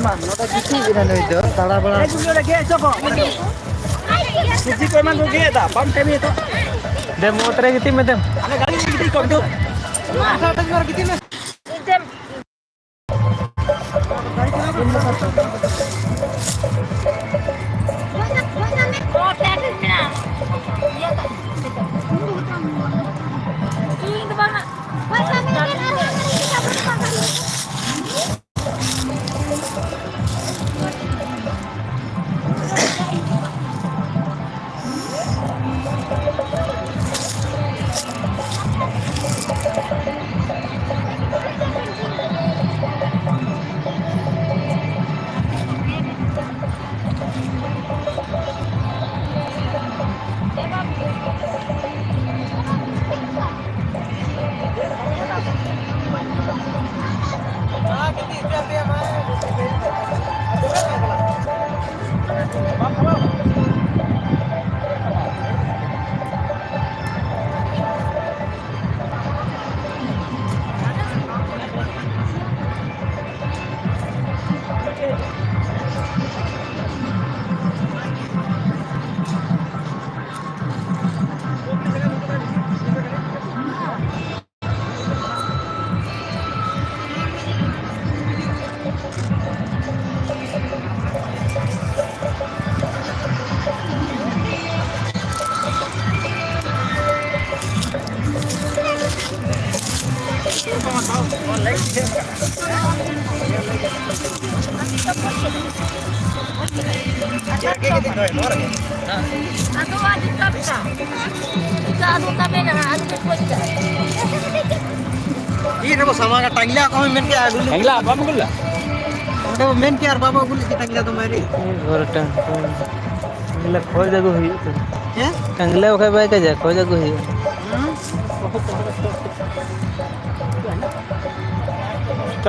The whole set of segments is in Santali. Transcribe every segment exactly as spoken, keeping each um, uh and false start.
ᱢᱟ, ᱱᱚᱰᱮ ᱜᱤᱛᱤᱡ ᱮᱱᱟ ᱱᱩᱭ ᱫᱚ, ᱫᱟᱬᱟ ᱵᱟᱲᱟ᱾ ᱥᱚᱵᱽᱡᱤ ᱠᱚ ᱮᱢᱟᱱ ᱠᱚ ᱜᱮᱫ ᱮᱫᱟ, ᱵᱟᱢ ᱠᱟᱹᱢᱤᱭᱟ ᱛᱚ? ᱫᱮᱢ, ᱚᱛ ᱨᱮ ᱜᱤᱛᱤᱡ ᱢᱮ, ᱫᱮᱢ᱾ ᱟᱞᱮ ᱜᱟᱹᱰᱤ ᱨᱮ ᱜᱤᱛᱤᱡ ᱠᱚᱜ ᱢᱮ ᱫᱩ᱾ ᱢᱟ, ᱟᱥᱟᱲ ᱰᱟᱸᱜᱟ ᱨᱮ ᱜᱤᱛᱤᱡ ᱢᱮ᱾ ᱟᱫᱚ ᱟᱹᱰᱤ ᱴᱟᱴᱠᱟ᱾ ᱱᱤᱛᱚᱜ ᱟᱫᱚ ᱛᱟᱵᱮᱱᱟ, ᱟᱹᱞᱩ ᱠᱚ ᱠᱚᱪ ᱠᱟᱜᱼᱟ᱾ ᱤᱧ ᱨᱮᱵᱚ ᱥᱟᱢᱟᱝᱟ, ᱴᱟᱝᱞᱟ ᱠᱚᱦᱚᱸ ᱢᱮᱱ ᱠᱮᱜᱼᱟ, ᱟᱹᱜᱩ ᱞᱮ᱾ ᱴᱟᱝᱞᱟ ᱵᱟᱢ ᱟᱹᱜᱩ ᱞᱮᱫᱟ? ᱚᱸᱰᱮ ᱵᱚ ᱢᱮᱱ ᱠᱮᱜᱼᱟ, ᱟᱨ ᱵᱟᱵᱚ ᱟᱹᱜᱩ ᱞᱮᱫ ᱜᱮ ᱴᱟᱝᱞᱟ ᱫᱚ ᱢᱟᱨᱮ᱾ ᱜᱷᱚᱨ ᱴᱟᱝ-, ᱴᱟᱝᱞᱟ ᱠᱷᱚᱡ ᱟᱹᱜᱩ ᱦᱩᱭᱩᱜ ᱠᱟᱱᱟ᱾ ᱦᱮᱸ? ᱴᱟᱝᱞᱟ ᱵᱟᱠᱷᱟᱡ ᱵᱟᱭ ᱠᱟᱡᱟ, ᱠᱷᱚᱡ ᱟᱹᱜᱩ ᱦᱩᱭᱩᱜᱼᱟ᱾ ᱦᱩᱸ?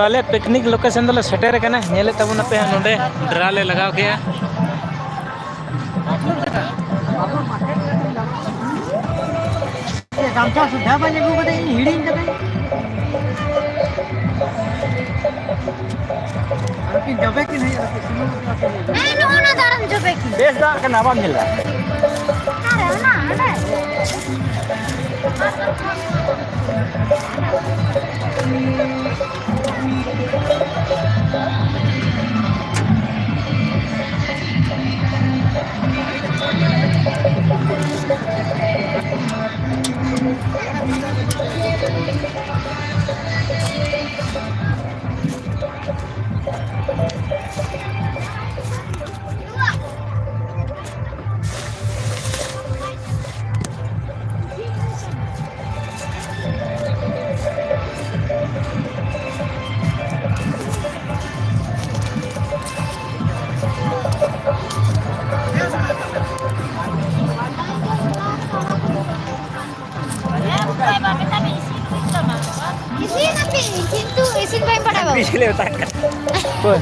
ᱟᱞᱮ ᱯᱤᱠᱱᱤᱠ ᱞᱳᱠᱮᱥᱚᱱ ᱫᱚᱞᱮ ᱥᱮᱴᱮᱨ ᱟᱠᱟᱱᱟ᱾ ᱧᱮᱞᱮᱫ ᱛᱟᱵᱚᱱᱟᱯᱮ ᱦᱟᱸᱜ, ᱱᱚᱰᱮ ᱰᱮᱨᱟ ᱞᱮ ᱞᱟᱜᱟᱣ ᱠᱮᱜᱼᱟ᱾ ᱜᱟᱢᱪᱷᱟ ᱥᱩᱫᱷᱟ ᱵᱟᱹᱧ ᱟᱹᱜᱩ ᱠᱟᱫᱟ, ᱤᱧ ᱦᱤᱲᱤᱧ ᱠᱟᱫᱟᱹᱧ᱾ ᱟᱨ ᱠᱤᱱ ᱡᱚᱵᱮ ᱠᱤᱱ ᱦᱩᱭᱩᱜᱼᱟ, ᱥᱩᱱᱩᱢ ᱵᱟᱯᱞᱟ ᱠᱤᱱ ᱦᱩᱭᱩᱜᱼᱟ᱾ ᱦᱮᱸ, ᱱᱚᱜᱼᱚ ᱱᱟ ᱫᱟᱨᱟᱢ ᱡᱚᱵᱮ ᱠᱤᱱ᱾ ᱵᱮᱥ ᱫᱟᱜ ᱠᱟᱱᱟ, ᱵᱟᱢ ᱧᱮᱞ ᱫᱟ? ᱚᱠᱟᱨᱮ? ᱚᱱᱟ ᱚᱸᱰᱮ? ᱤᱥᱤᱱ ᱟᱯᱮ, ᱠᱤᱱᱛᱩ ᱤᱥᱤᱱ ᱵᱟᱹᱧ ᱵᱟᱲᱟᱭᱟ ᱵᱟᱵᱟ᱾ ᱵᱤᱡᱽᱞᱤ ᱢᱮᱛᱟᱜ ᱠᱟᱱᱟ᱾ ᱦᱳᱭ᱾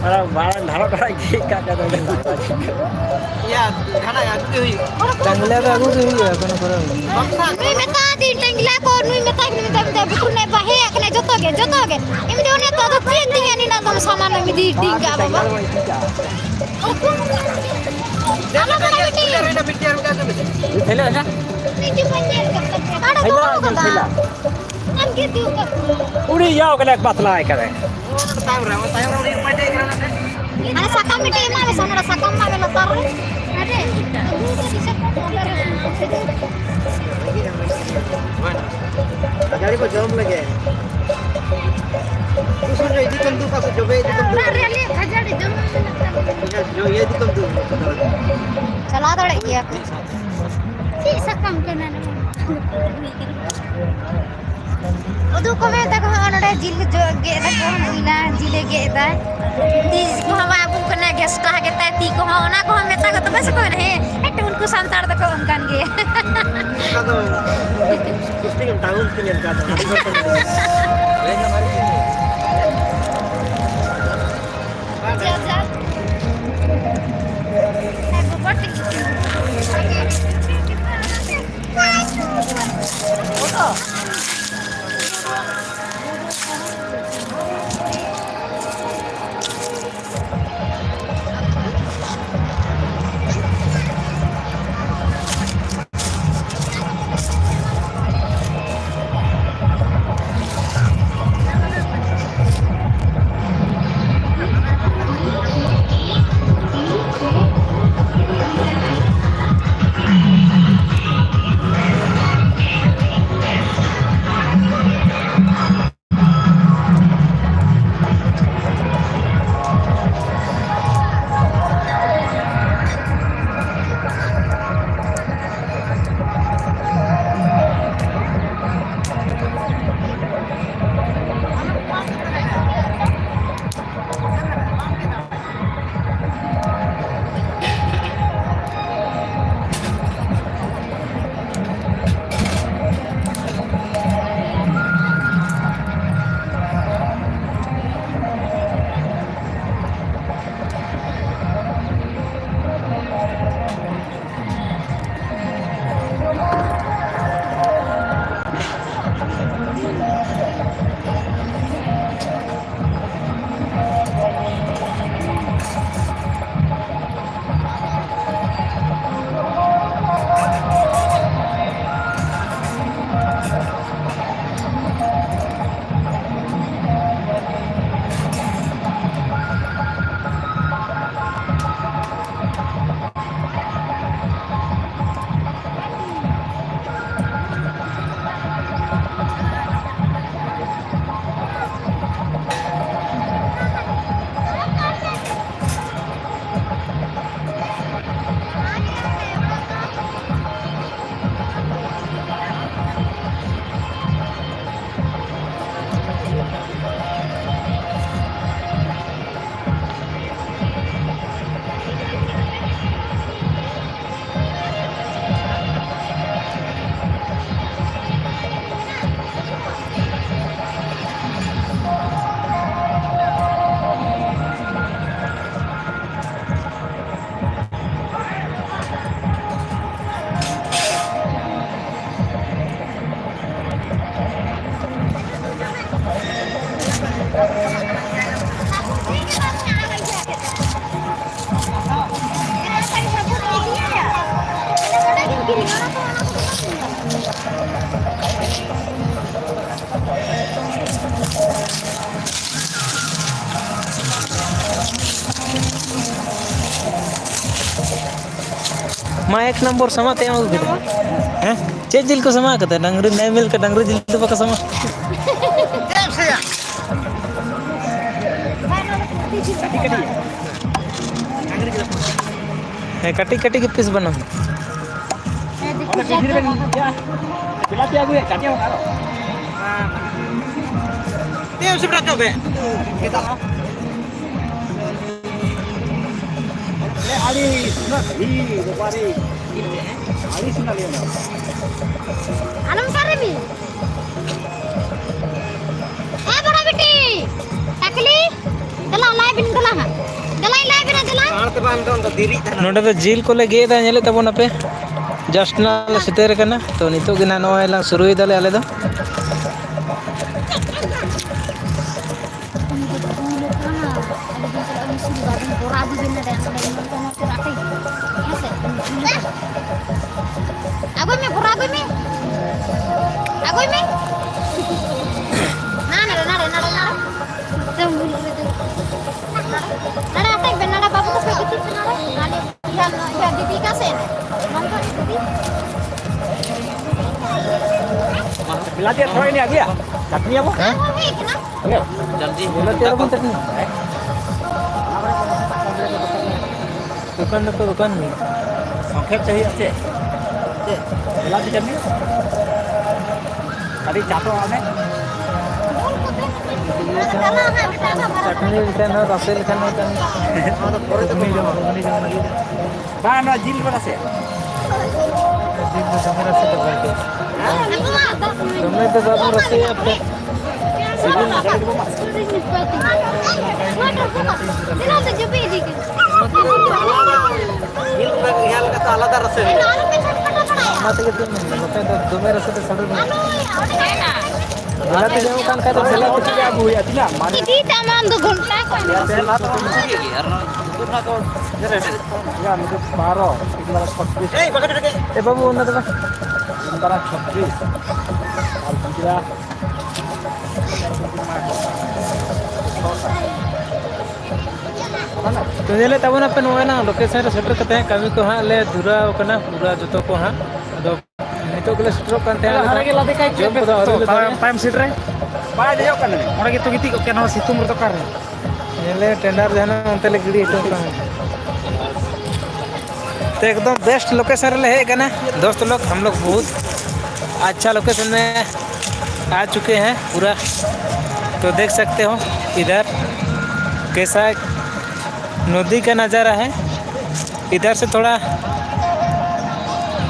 ᱢᱟᱲᱟᱝ, ᱢᱟᱲᱟᱝ ᱰᱷᱟᱲᱚᱜ ᱰᱷᱟᱲᱚᱜ ᱜᱮᱫ ᱠᱟᱜ ᱠᱟᱱᱟ᱾ ᱤᱭᱟ, ᱡᱟᱦᱟᱱᱟᱜ ᱟᱹᱜᱩ ᱜᱮ ᱦᱩᱭᱩᱜᱼᱟ᱾ ᱪᱟᱝᱞᱟ ᱫᱚ ᱟᱹᱜᱩ ᱜᱮ ᱦᱩᱭᱩᱜᱼᱟ, ᱠᱳᱱᱳ ᱯᱨᱚᱵᱞᱮᱢ ᱵᱟᱹᱱᱩᱜᱼᱟ᱾ ᱱᱩᱭ ᱢᱮᱛᱟ ᱫᱤᱧ ᱴᱮᱝᱞᱟ ᱠᱚ, ᱱᱩᱭ ᱢᱮᱛᱟ ᱫᱤᱧ, ᱢᱮᱛᱟ, ᱢᱮᱛᱟ, ᱵᱩᱠᱩ ᱱᱮ ᱵᱟᱦᱮ ᱟᱠᱟᱱᱟ, ᱡᱚᱛᱚ ᱜᱮ, ᱡᱚᱛᱚ ᱜᱮ᱾ ᱤᱧ ᱫᱚ ᱚᱱᱮ ᱛᱚ ᱟᱫᱚ ᱪᱮᱫ ᱛᱤᱧ ᱟᱹᱱᱤᱡ ᱚᱱᱟ ᱫᱚ ᱥᱟᱢᱟᱱ ᱮᱢ ᱤᱫᱤ ᱦᱚᱴᱚ ᱠᱟᱜᱼᱟ ᱵᱟᱵᱟ᱾ ᱟᱞᱚ ᱵᱟᱲᱟ ᱵᱤᱴᱤ᱾ ᱛᱷᱮᱞᱟ ᱦᱮᱱᱟᱜ? ᱵᱤᱴᱤ ᱵᱟᱹᱧ ᱧᱮᱞ ᱠᱟᱫ ᱛᱟᱯᱮᱭᱟ᱾ ᱟᱲᱟᱜ ᱫᱚ ᱛᱷᱮᱞᱟ, ᱵᱟᱹᱱᱩᱜ ᱠᱟᱫᱟ᱾ ᱛᱷᱮᱞᱟ᱾ ᱟᱢ ᱜᱮ ᱫᱩ ᱠᱟᱜ ᱢᱮ᱾ ᱩᱲᱤ ᱭᱟᱣ ᱠᱟᱱᱟ ᱯᱟᱛᱞᱟ ᱠᱟᱱᱟ᱾ ᱢᱟᱱᱮ ᱥᱟᱠᱟᱢ ᱢᱤᱫᱴᱮᱡ ᱮᱢᱟᱜ ᱢᱮᱥᱮ, ᱚᱱᱟ ᱥᱟᱠᱟᱢ ᱮᱢᱟᱜ ᱢᱮ ᱞᱟᱛᱟᱨ ᱨᱮ᱾ ᱟᱨᱮ, ᱟᱹᱜᱩ ᱠᱟᱜ ᱫᱤᱥᱟᱹ ᱠᱚ ᱚᱸᱰᱮ ᱨᱮ᱾ ᱠᱷᱟᱡᱟᱲᱤ ᱠᱚ ᱡᱚᱢ ᱞᱮᱜᱮ᱾ ᱩᱥᱩᱞ ᱧᱚᱜ ᱤᱫᱤ ᱠᱚᱢ ᱫᱩ, ᱚᱠᱟ ᱥᱮᱫ ᱡᱚᱵᱮ ᱤᱫᱤ ᱠᱚᱢ ᱫᱩ᱾ ᱚᱲᱟᱜ ᱨᱮ ᱟᱞᱮᱭᱟᱜ ᱠᱷᱟᱡᱟᱲᱤ ᱡᱚᱢ ᱢᱮᱱᱟᱜ ᱛᱟᱞᱮᱭᱟ᱾ ᱤᱭᱟᱹ, ᱤᱭᱟᱹ ᱤᱫᱤ ᱠᱚᱢ ᱫᱩ᱾ ᱪᱟᱞᱟᱣ ᱫᱟᱲᱮᱭᱟᱜ ᱜᱮᱭᱟ ᱠᱚ᱾ ᱪᱮᱫ ᱥᱟᱠᱟᱢ ᱠᱟᱱᱟ ᱱᱚᱣᱟ? ᱩᱫᱩᱜ ᱠᱚ ᱢᱮ ᱛᱟᱠᱚ, ᱦᱚᱸᱜᱼᱚ ᱱᱚᱰᱮ ᱡᱤᱞ ᱡᱚ-, ᱜᱮᱫ ᱫᱟᱠᱚ, ᱦᱩᱭᱱᱟ, ᱡᱤᱞᱮ ᱜᱮᱫ ᱮᱫᱟ᱾ ᱛᱤ ᱠᱚᱦᱚᱸ ᱵᱟᱭ ᱟᱹᱜᱩ ᱠᱟᱱᱟ, ᱜᱷᱮᱥᱴᱟ ᱜᱮᱛᱟᱭ ᱛᱤ ᱠᱚᱦᱚᱸ, ᱚᱱᱟ ᱠᱚᱦᱚᱸ ᱢᱮᱛᱟ ᱠᱚ ᱛᱚᱵᱮ ᱥᱮ ᱠᱚ ᱢᱮᱱᱟ, ᱦᱮᱸ, ᱮᱴ ᱩᱱᱠᱩ ᱥᱟᱱᱛᱟᱲ ᱫᱚᱠᱚ ᱚᱱᱠᱟᱱ ᱜᱮᱭᱟ᱾ ᱚᱱᱟ ᱫᱚ ᱡᱟᱹᱥᱛᱤ ᱜᱮᱢ ᱴᱟᱣᱩᱱ ᱛᱤᱧ ᱧᱮᱞ ᱠᱟᱜ ᱛᱟᱢᱟ, ᱟᱹᱰᱤ ᱦᱚᱲ ᱠᱚ ᱢᱮᱱᱟ᱾ ᱡᱟᱨ ᱡᱟᱨ᱾ ᱢᱟ ᱮᱠ ᱱᱚᱢᱵᱚᱨ ᱥᱟᱢᱟᱜ ᱛᱮ ᱮᱢ ᱟᱹᱜᱩ ᱠᱮᱫᱟ᱾ ᱦᱮᱸ? ᱪᱮᱫ ᱡᱤᱞ ᱠᱚ ᱥᱟᱢᱟᱜ ᱠᱟᱫᱟ? ᱰᱟᱝᱨᱤ ᱱᱟᱭ ᱢᱤᱞ ᱠᱟ ᱰᱟᱝᱨᱤ ᱡᱤᱞ ᱫᱚ ᱵᱟᱠᱚ ᱥᱟᱢᱟᱜ᱾ ᱦᱮᱸ, ᱠᱟᱹᱴᱤᱡ ᱠᱟᱹᱴᱤᱡ ᱜᱮ ᱯᱤᱥ ᱵᱟᱱᱟᱢ᱾ ᱛᱤᱱᱟᱹᱜ ᱮᱢ ᱥᱮᱴᱮᱨ ᱦᱚᱪᱚ ᱠᱮᱫ? ᱟᱹᱰᱤ ᱥᱩᱱᱫᱚᱨ ᱵᱷᱤᱲ, ᱵᱟᱵᱟᱨᱮ᱾ ᱟᱹᱰᱤ ᱥᱩᱱᱫᱚᱨ ᱞᱟᱹᱭ ᱢᱮ᱾ ᱟᱞᱚᱢ ᱚᱠᱟᱨᱮ ᱢᱤ? ᱮ ᱵᱚᱲᱚ ᱵᱤᱴᱤ, ᱴᱟᱠᱞᱤ, ᱫᱮᱞᱟ ᱞᱟᱭ ᱵᱤᱱ ᱫᱮᱞᱟ ᱦᱟᱸᱜ᱾ ᱫᱮᱞᱟᱧ ᱞᱟᱭ ᱵᱤᱱᱟ ᱫᱮᱞᱟ᱾ ᱱᱚᱰᱮ ᱫᱚ ᱡᱤᱞ ᱠᱚᱞᱮ ᱜᱮᱫ ᱮᱫᱟ, ᱧᱮᱞᱮᱫ ᱛᱟᱵᱚᱱᱟᱯᱮ᱾ Just ᱱᱟᱜ ᱞᱮ ᱥᱮᱴᱮᱨ ᱟᱠᱟᱱᱟ, ᱛᱚ ᱱᱤᱛᱚᱜ ᱜᱮ ᱱᱟᱜ ᱱᱚᱜᱼᱚᱭ ᱞᱟᱝ ᱥᱩᱨᱩᱭᱮᱫᱟᱞᱮ ᱟᱞᱮ ᱫᱚ᱾ ᱩᱱᱤ ᱫᱚ ᱵᱷᱩᱞ ᱟᱠᱟᱱᱟ᱾ ᱟᱹᱰᱤ ᱫᱤᱱ ᱪᱟᱞᱟᱜ ᱩᱱᱤ ᱥᱩᱨ ᱵᱟᱵᱤᱱ ᱵᱚᱨᱟ ᱟᱹᱜᱩ ᱵᱤᱱ ᱱᱚᱰᱮ, ᱱᱚᱰᱮ ᱱᱚᱰᱮ ᱱᱚᱰᱮ ᱟᱴᱮ᱾ ᱦᱮᱸ ᱥᱮ? ᱩᱱᱤ ᱵᱷᱩᱞ ᱟᱠᱟᱱᱟ᱾ ᱟᱹᱜᱩᱭ ᱢᱮ, ᱵᱚᱨᱟ ᱟᱹᱜᱩᱭ ᱢᱮ᱾ ᱟᱹᱜᱩᱭ ᱢᱮ᱾ ᱱᱟ, ᱱᱟᱲᱮ, ᱱᱟᱲᱮ, ᱱᱟᱲᱮ, ᱱᱟᱲᱮ᱾ ᱮᱠᱫᱚᱢ ᱵᱷᱩᱞ ᱨᱮ ᱫᱚ᱾ ᱱᱟᱲᱮ, ᱱᱟᱲᱮ ᱟᱴᱮ ᱵᱮᱱ, ᱱᱟᱲᱮ ᱵᱟᱹᱵᱩ ᱛᱟᱠᱚ ᱜᱤᱛᱤᱡ ᱯᱮ, ᱱᱟᱲᱮ᱾ ᱱᱟᱲᱮ, ᱤᱭᱟᱹ, ᱤᱭᱟᱹ, ᱫᱤᱫᱤ ᱚᱠᱟ ᱥᱮᱫ? ᱱᱚᱱᱛᱮ ᱨᱮ ᱫᱤᱫᱤ᱾ ᱵᱤᱞᱟᱹᱛᱤ ᱛᱷᱚᱲᱟ ᱜᱟᱱ ᱟᱹᱜᱩᱭᱟ, ᱪᱟᱴᱱᱤᱭᱟᱵᱚ᱾ ᱦᱮᱸ? ᱦᱮᱸ, ᱦᱮᱡ ᱠᱟᱱᱟ᱾ ᱡᱚᱞᱫᱤ ᱵᱚᱞᱮ ᱛᱮᱨᱚ ᱵᱚᱱ ᱪᱟᱹᱴᱱᱤ᱾ ᱫᱚᱠᱟᱱ ᱫᱚᱠᱚ ᱫᱚᱠᱟᱱ ᱜᱮ᱾ ᱥᱚᱝᱠᱷᱮᱯ ᱪᱟᱹᱦᱤᱭᱮ ᱪᱮᱫ? ᱪᱮᱫ? ᱵᱤᱞᱟᱹᱛᱤ ᱪᱟᱹᱴᱱᱤ? ᱟᱹᱰᱤ ᱪᱟᱴᱚᱜᱼᱟ ᱚᱱᱮ᱾ ᱪᱟᱹᱴᱱᱤ ᱞᱮᱠᱷᱟᱱ ᱦᱚᱸ, ᱨᱟᱥᱮ ᱞᱮᱠᱷᱟᱱ ᱦᱚᱸ ᱪᱟᱹᱴᱱᱤ᱾ ᱜᱷᱩᱜᱽᱱᱤ ᱡᱚᱢ, ᱜᱷᱩᱜᱽᱱᱤ ᱡᱚᱢ ᱞᱟᱹᱜᱤᱫ᱾ ᱵᱟᱝ, ᱱᱚᱣᱟ ᱡᱤᱞ ᱠᱚ ᱨᱟᱥᱮᱭᱟ᱾ ᱡᱤᱞ ᱫᱚ ᱫᱚᱢᱮ ᱨᱟᱥᱮ ᱫᱚ ᱵᱟᱭ ᱴᱷᱤᱠᱟ᱾ ᱫᱚᱢᱮ ᱫᱚ ᱵᱟᱵᱚᱱ ᱨᱟᱥᱮᱭᱟ ᱟᱯᱮ᱾ ᱥᱤᱵᱤᱞ ᱢᱟ ᱜᱟᱹᱰᱤ ᱫᱚ ᱵᱟᱝ᱾ ᱡᱤᱞ ᱠᱚ ᱤᱭᱟᱹ ᱞᱮᱠᱟ ᱛᱚ ᱟᱞᱟᱫᱟ ᱨᱟᱥᱮ ᱦᱩᱭᱩᱜᱼᱟ᱾ ᱚᱱᱟ ᱛᱮᱜᱮ ᱛᱚᱧ ᱢᱮᱱᱫᱟ, ᱱᱚᱛᱮ ᱫᱚ ᱫᱚᱢᱮ ᱨᱟᱥᱮ ᱫᱚ ᱥᱟᱹᱲᱩ ᱵᱟᱝ᱾ ᱡᱮᱞᱟᱯᱤ ᱧᱟᱢᱚᱜ ᱠᱟᱱ ᱠᱷᱟᱡ ᱫᱚ ᱡᱮᱞᱟᱯᱤ ᱛᱮᱜᱮ ᱟᱹᱜᱩ ᱦᱩᱭᱩᱜᱼᱟ᱾ ᱛᱤᱱᱟᱹᱜ? ᱢᱟᱨᱮ ᱤᱫᱤ ᱛᱟᱢᱟᱢ ᱫᱩ ᱜᱷᱚᱱᱴᱟ ᱠᱚ᱾ ᱛᱮ ᱞᱟᱦᱟ ᱫᱚ ᱩᱱᱠᱩ ᱜᱮ ᱟᱨ ᱱᱚᱣᱟ ᱩᱛᱩ ᱨᱮᱱᱟᱜ ᱫᱚ ᱰᱷᱮᱨ ᱰᱷᱮᱨ᱾ ᱭᱟ, ᱱᱩᱠᱩ ᱵᱟᱨᱚ, ᱛᱤᱱ ᱵᱟᱨᱚ ᱪᱷᱚᱛᱨᱤᱥ᱾ ᱮ ᱵᱟᱹᱵᱩ, ᱚᱱᱟ ᱫᱚ ᱵᱟᱝ᱾ ᱛᱤᱱ ᱵᱟᱨᱚ ᱪᱷᱚᱛᱨᱤᱥ᱾ ᱟᱨ ᱜᱤᱫᱽᱨᱟᱹ ᱛᱚ ᱧᱮᱞᱮᱫ ᱛᱟᱵᱚᱱᱟᱯᱮ, ᱱᱚᱜᱼᱚᱭ ᱱᱟ ᱞᱳᱠᱮᱥᱚᱱ ᱨᱮ ᱥᱮᱴᱮᱨ ᱠᱟᱛᱮ ᱦᱟᱸᱜ ᱠᱟᱹᱢᱤ ᱠᱚ ᱦᱟᱸᱜ ᱞᱮ ᱫᱷᱩᱨᱟᱹᱣ ᱠᱟᱱᱟ ᱯᱩᱨᱟᱹ ᱡᱚᱛᱚ ᱠᱚ ᱦᱟᱸᱜ᱾ ᱟᱫᱚ ᱱᱤᱛᱚᱜ ᱜᱮᱞᱮ ᱥᱮᱴᱮᱨᱚᱜ ᱠᱟᱱ ᱛᱟᱦᱮᱸᱱᱟ᱾ ᱞᱟᱦᱟ ᱨᱮᱜᱮ ᱞᱟᱫᱮ ᱠᱟᱭ ᱡᱚᱢ ᱠᱚᱫᱚ ᱟᱹᱣᱨᱤ ᱞᱮ ᱫᱷᱩᱨᱟᱹᱣᱟ᱾ ᱛᱟᱭᱚᱢ, ᱛᱟᱭᱚᱢ ᱥᱤᱴ ᱨᱮ᱾ ᱵᱟᱭ ᱫᱮᱡᱚᱜ ᱠᱟᱱᱟ᱾ ᱚᱸᱰᱮ ᱜᱮᱛᱚ ᱜᱤᱛᱤᱡ ᱠᱚᱜ ᱠᱮᱭᱟ, ᱱᱚᱣᱟ ᱥᱤᱛᱩᱝ ᱨᱮᱫᱚ ᱚᱠᱟᱨᱮ? ᱧᱮᱞᱮ ᱴᱮᱱᱰᱟᱨ ᱡᱟᱦᱟᱱᱟᱜ ᱚᱱᱛᱮ ᱞᱮ ᱜᱤᱰᱤ ᱦᱚᱴᱚ ᱠᱟᱜᱼᱟ᱾ ᱛᱚ ᱮᱠᱫᱚᱢ ᱵᱮᱥᱴ ᱞᱳᱠᱮᱥᱚᱱ ᱨᱮᱞᱮ ᱦᱮᱡ ᱟᱠᱟᱱᱟ ᱫᱳᱥᱛ ᱞᱳᱜ, ᱦᱟᱢ ᱞᱳᱜ ᱵᱚᱦᱩᱛ ᱟᱪᱪᱷᱟ ᱞᱳᱠᱮᱥᱚᱱ ᱢᱮ ᱟ ᱪᱩᱠᱮ ᱦᱮᱸ ᱯᱩᱨᱟ᱾ ᱛᱚ ᱫᱮᱠᱷ ᱥᱟᱠᱛᱮ ᱦᱳ ᱤᱫᱷᱟᱨ ᱠᱮᱥᱟ ᱱᱚᱫᱤ ᱠᱟ ᱱᱟᱡᱟᱨᱟ ᱦᱮ᱾ ᱤᱫᱷᱟᱨ ᱥᱮ ᱛᱷᱚᱲᱟ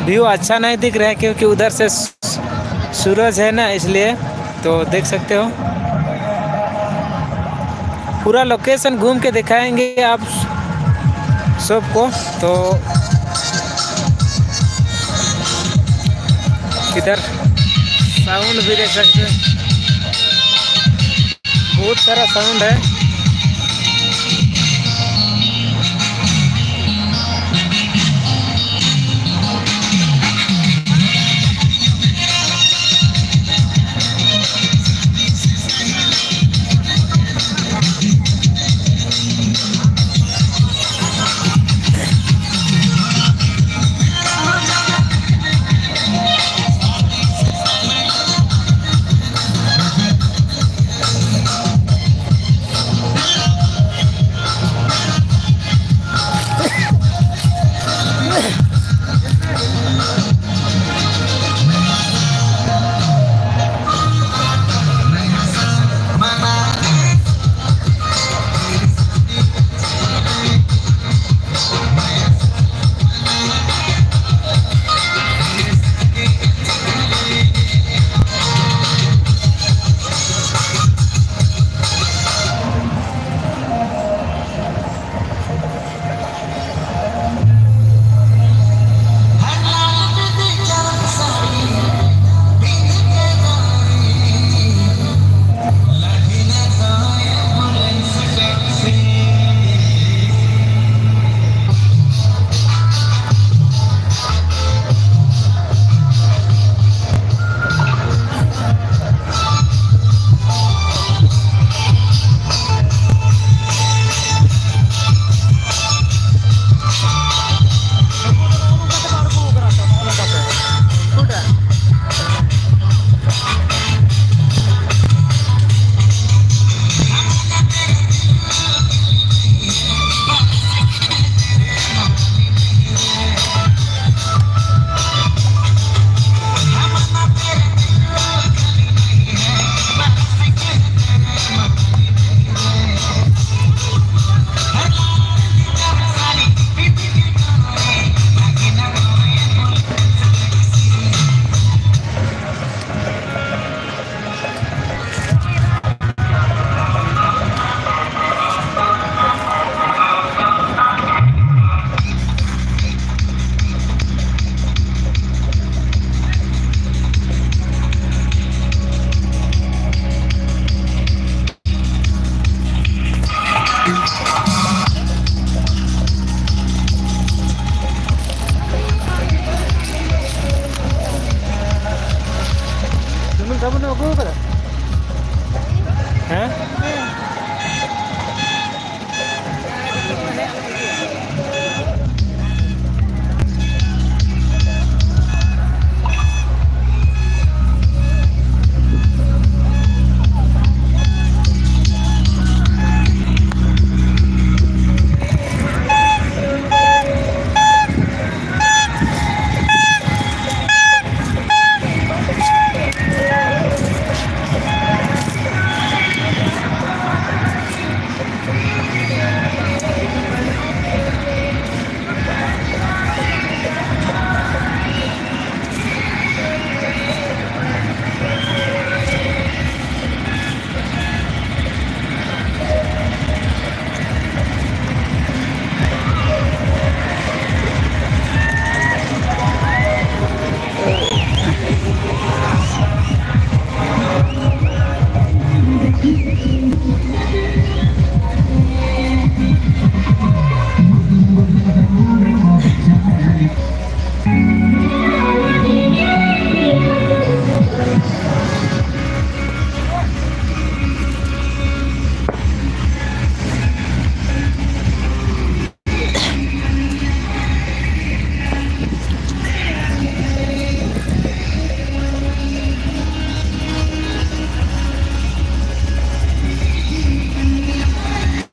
ᱵᱷᱤᱭᱩ ᱟᱪᱪᱷᱟ ᱱᱟᱦᱤ ᱫᱤᱠᱷ ᱨᱟᱦᱟ ᱦᱮ ᱠᱭᱩᱸᱠᱤ ᱩᱫᱷᱟᱨ ᱥᱮ ᱥᱩᱨᱚᱡᱽ ᱦᱮ ᱱᱟ ᱤᱥᱞᱤᱭᱮ᱾ ᱛᱚ ᱫᱮᱠᱷ ᱥᱟᱠᱛᱮ ᱦᱳ ᱯᱩᱨᱟ ᱞᱳᱠᱮᱥᱚᱱ ᱜᱷᱩᱢ ᱠᱮ ᱫᱮᱠᱷᱟᱭᱮᱸᱜᱮ ᱟᱯ ᱥᱚᱵ ᱠᱚ᱾ ᱛᱚ ᱤᱫᱷᱟᱨ ᱥᱟᱣᱩᱱᱰ ᱵᱷᱤ ᱫᱮᱠᱷ ᱥᱟᱠᱛᱮ ᱦᱳ, ᱵᱚᱦᱩᱛ ᱥᱟᱨᱟ ᱥᱟᱣᱩᱱᱰ ᱦᱮ᱾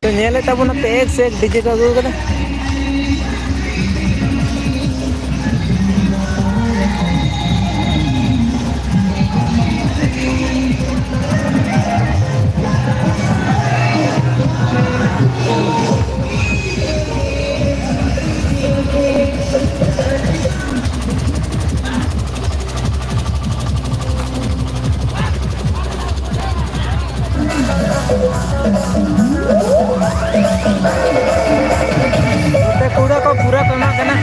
ᱛᱚ, ᱧᱮᱞᱮᱫ ᱛᱟᱵᱚᱱᱟ ᱯᱮ ᱮᱠ ᱥᱮ ᱮᱠ ᱰᱤᱡᱮ ᱠᱚ ᱟᱹᱜᱩ ᱠᱟᱫᱟ᱾ ᱱᱚᱛᱮ ᱠᱩᱲᱟᱹ ᱠᱚ ᱯᱩᱨᱟᱹ ᱠᱚ ᱮᱢᱟᱜ ᱠᱟᱱᱟ᱾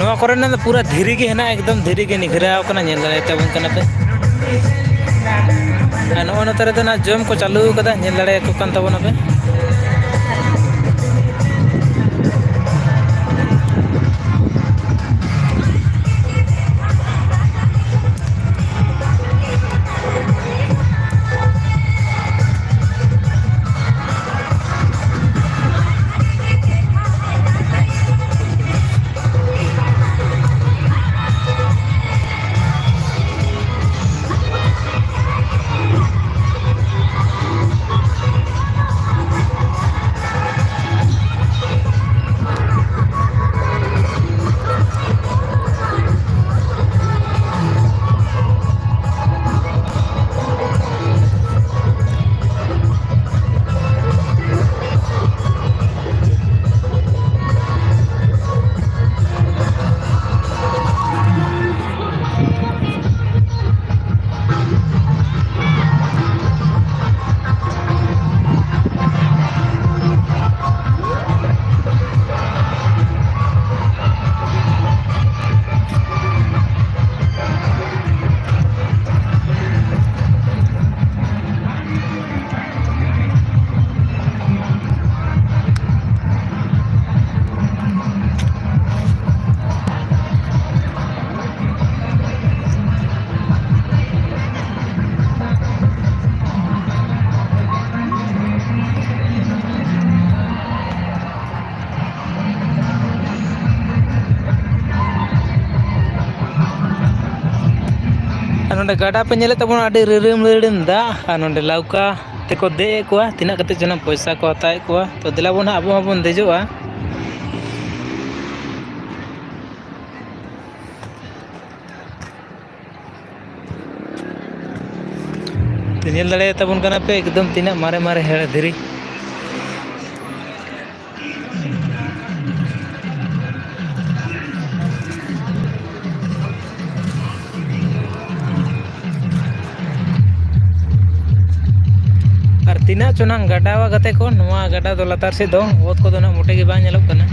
ᱱᱚᱣᱟ ᱠᱚᱨᱮᱱᱟᱜ ᱫᱚ ᱯᱩᱨᱟᱹ ᱫᱷᱤᱨᱤ ᱜᱮ ᱦᱮᱱᱟᱜᱼᱟ, ᱮᱠᱫᱚᱢ ᱫᱷᱤᱨᱤ ᱜᱮ ᱱᱤᱜᱷᱤᱨᱟᱣ ᱠᱟᱱᱟ, ᱧᱮᱞ ᱫᱟᱲᱮᱭᱟᱛᱟᱵᱚᱱ ᱠᱟᱱᱟ ᱯᱮ᱾ ᱟᱨ ᱱᱚᱜᱼᱚ ᱱᱚᱛᱮ ᱨᱮᱫᱚ ᱱᱟᱜ ᱡᱚᱢ ᱠᱚ ᱪᱟᱹᱞᱩ ᱠᱟᱫᱟ, ᱧᱮᱞ ᱫᱟᱲᱮᱭᱟᱠᱚ ᱠᱟᱱ ᱛᱟᱵᱚᱱᱟ ᱯᱮ᱾ ᱟᱨ ᱱᱚᱰᱮ ᱜᱟᱰᱟ ᱯᱮ ᱧᱮᱞᱮᱫ ᱛᱟᱵᱚᱱᱟ, ᱟᱹᱰᱤ ᱨᱤᱨᱤᱢ ᱨᱤᱨᱤᱢ ᱫᱟᱜ, ᱟᱨ ᱱᱚᱰᱮ ᱞᱟᱣᱠᱟ ᱛᱮᱠᱚ ᱫᱮᱡ ᱮᱫ ᱠᱚᱣᱟ᱾ ᱛᱤᱱᱟᱹᱜ ᱠᱟᱛᱮ ᱪᱚ ᱱᱟᱜ ᱯᱚᱭᱥᱟ ᱠᱚ ᱦᱟᱛᱟᱣᱮᱫ ᱠᱚᱣᱟ᱾ ᱛᱚ ᱫᱮᱞᱟ ᱵᱚᱱ ᱦᱟᱸᱜ, ᱟᱵᱚ ᱦᱚᱸᱵᱚᱱ ᱫᱮᱡᱚᱜᱼᱟ᱾ ᱛᱚ ᱧᱮᱞ ᱫᱟᱲᱮᱭᱟᱛᱟᱵᱚᱱ ᱠᱟᱱᱟ ᱯᱮ, ᱮᱠᱫᱚᱢ ᱛᱤᱱᱟᱹᱜ ᱢᱟᱨᱮ ᱢᱟᱨᱮ ᱦᱮᱲ ᱫᱷᱤᱨᱤ᱾ ᱟᱨ ᱛᱤᱱᱟᱹᱜ ᱪᱚ ᱱᱟᱝ ᱜᱟᱰᱟᱣᱟ ᱜᱟᱛᱮ ᱠᱚ, ᱱᱚᱣᱟ ᱜᱟᱰᱟ ᱫᱚ ᱞᱟᱛᱟᱨ ᱥᱮᱫ ᱫᱚ ᱚᱛ ᱠᱚᱫᱚ ᱱᱟᱜ ᱢᱚᱴᱮ ᱜᱮ ᱵᱟᱝ ᱧᱮᱞᱚᱜ ᱠᱟᱱᱟ᱾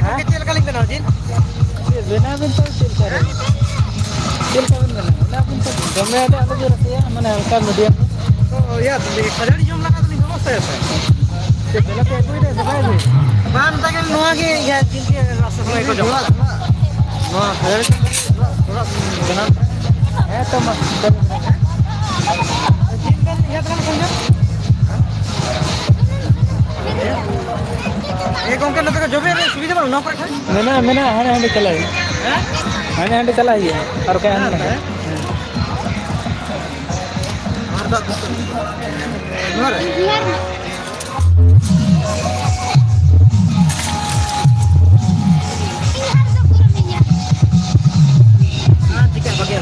ᱦᱮᱸ? ᱪᱮᱫ ᱞᱮᱠᱟᱞᱤᱧ ᱵᱮᱱᱟᱣᱟ ᱡᱤᱞ? ᱪᱮᱫ ᱵᱮᱱᱟᱣ ᱵᱮᱱ ᱛᱚ ᱪᱮᱫ ᱞᱮᱠᱟ ᱨᱮ? ᱪᱮᱫ ᱞᱮᱠᱟ ᱵᱮᱱ ᱵᱮᱱᱟᱣᱟ? ᱚᱱᱟ ᱵᱮᱱ ᱛᱚ ᱫᱚᱢᱮ ᱫᱚ ᱟᱞᱚ ᱵᱮᱱ ᱨᱟᱥᱮᱭᱟ, ᱢᱟᱱᱮ ᱦᱟᱞᱠᱟ medium᱾ ᱚ, ᱤᱭᱟᱹ, ᱠᱷᱟᱹᱡᱟᱹᱲᱤ ᱡᱚᱢ ᱞᱟᱜᱟ ᱫᱚᱞᱤᱧ ᱵᱮᱵᱚᱥᱛᱷᱟᱭᱟ ᱥᱮ? ᱪᱮᱫ ᱵᱮᱱᱟᱣ ᱯᱮ ᱟᱹᱜᱩᱭᱮᱫᱟ ᱥᱮ ᱵᱟᱭ ᱟᱹᱜᱩᱭᱮᱫᱟ? ᱵᱟᱝ, ᱢᱮᱛᱟ ᱜᱮ ᱱᱚᱣᱟ ᱜᱮ, ᱤᱭᱟᱹ, ᱡᱤᱞ ᱜᱮ ᱨᱟᱥᱮ ᱥᱚᱢᱚᱭ ᱠᱚ ᱡᱚᱢᱟ᱾ ᱱᱚᱣᱟ ᱠᱷᱟᱹᱡᱟᱹᱲᱤ ᱡᱚᱢ ᱞᱟᱹᱜᱤᱫ ᱛᱷᱚᱲᱟ, ᱛᱷᱚᱲᱟ ᱵᱮᱱᱟᱣ ᱯᱮ᱾ ᱦᱮᱸ ᱛᱚ, ᱢᱟ᱾ ᱡᱤᱞ ᱵᱮᱱ ᱤᱭᱟᱹ ᱛᱟᱦᱮᱱ ᱠᱷᱟᱱ ᱫᱚ᱾ ᱮ ᱜᱚᱝᱠᱮ, ᱱᱚᱛᱮ ᱠᱚ ᱡᱚᱵᱮ ᱨᱮ ᱥᱩᱵᱤᱫᱷᱟ ᱵᱟᱹᱱᱩᱜᱼᱟ, ᱱᱚᱣᱟ ᱠᱚᱨᱮ ᱠᱷᱚᱱ? ᱢᱮᱱᱟᱜᱼᱟ, ᱢᱮᱱᱟᱜᱼᱟ, ᱦᱟᱸᱰᱮ ᱦᱟᱸᱰᱮ ᱪᱟᱞᱟᱜ ᱦᱩᱭᱩᱜᱼᱟ᱾ ᱦᱮᱸ? ᱦᱟᱸᱰᱮ ᱦᱟᱸᱰᱮ ᱪᱟᱞᱟᱜ ᱦᱩᱭᱩᱜᱼᱟ, ᱟᱨ ᱵᱟᱠᱷᱟᱡ ᱦᱟᱸᱰᱮ ᱦᱮᱸ, ᱱᱟᱰᱮ᱾ ᱦᱮᱸ᱾ ᱟᱨ ᱫᱟᱜ ᱫᱩᱞ᱾ ᱱᱚᱣᱟ ᱨᱮ? ᱟᱨ ᱪᱤᱠᱟ ᱵᱟᱹᱜᱤᱭᱟ?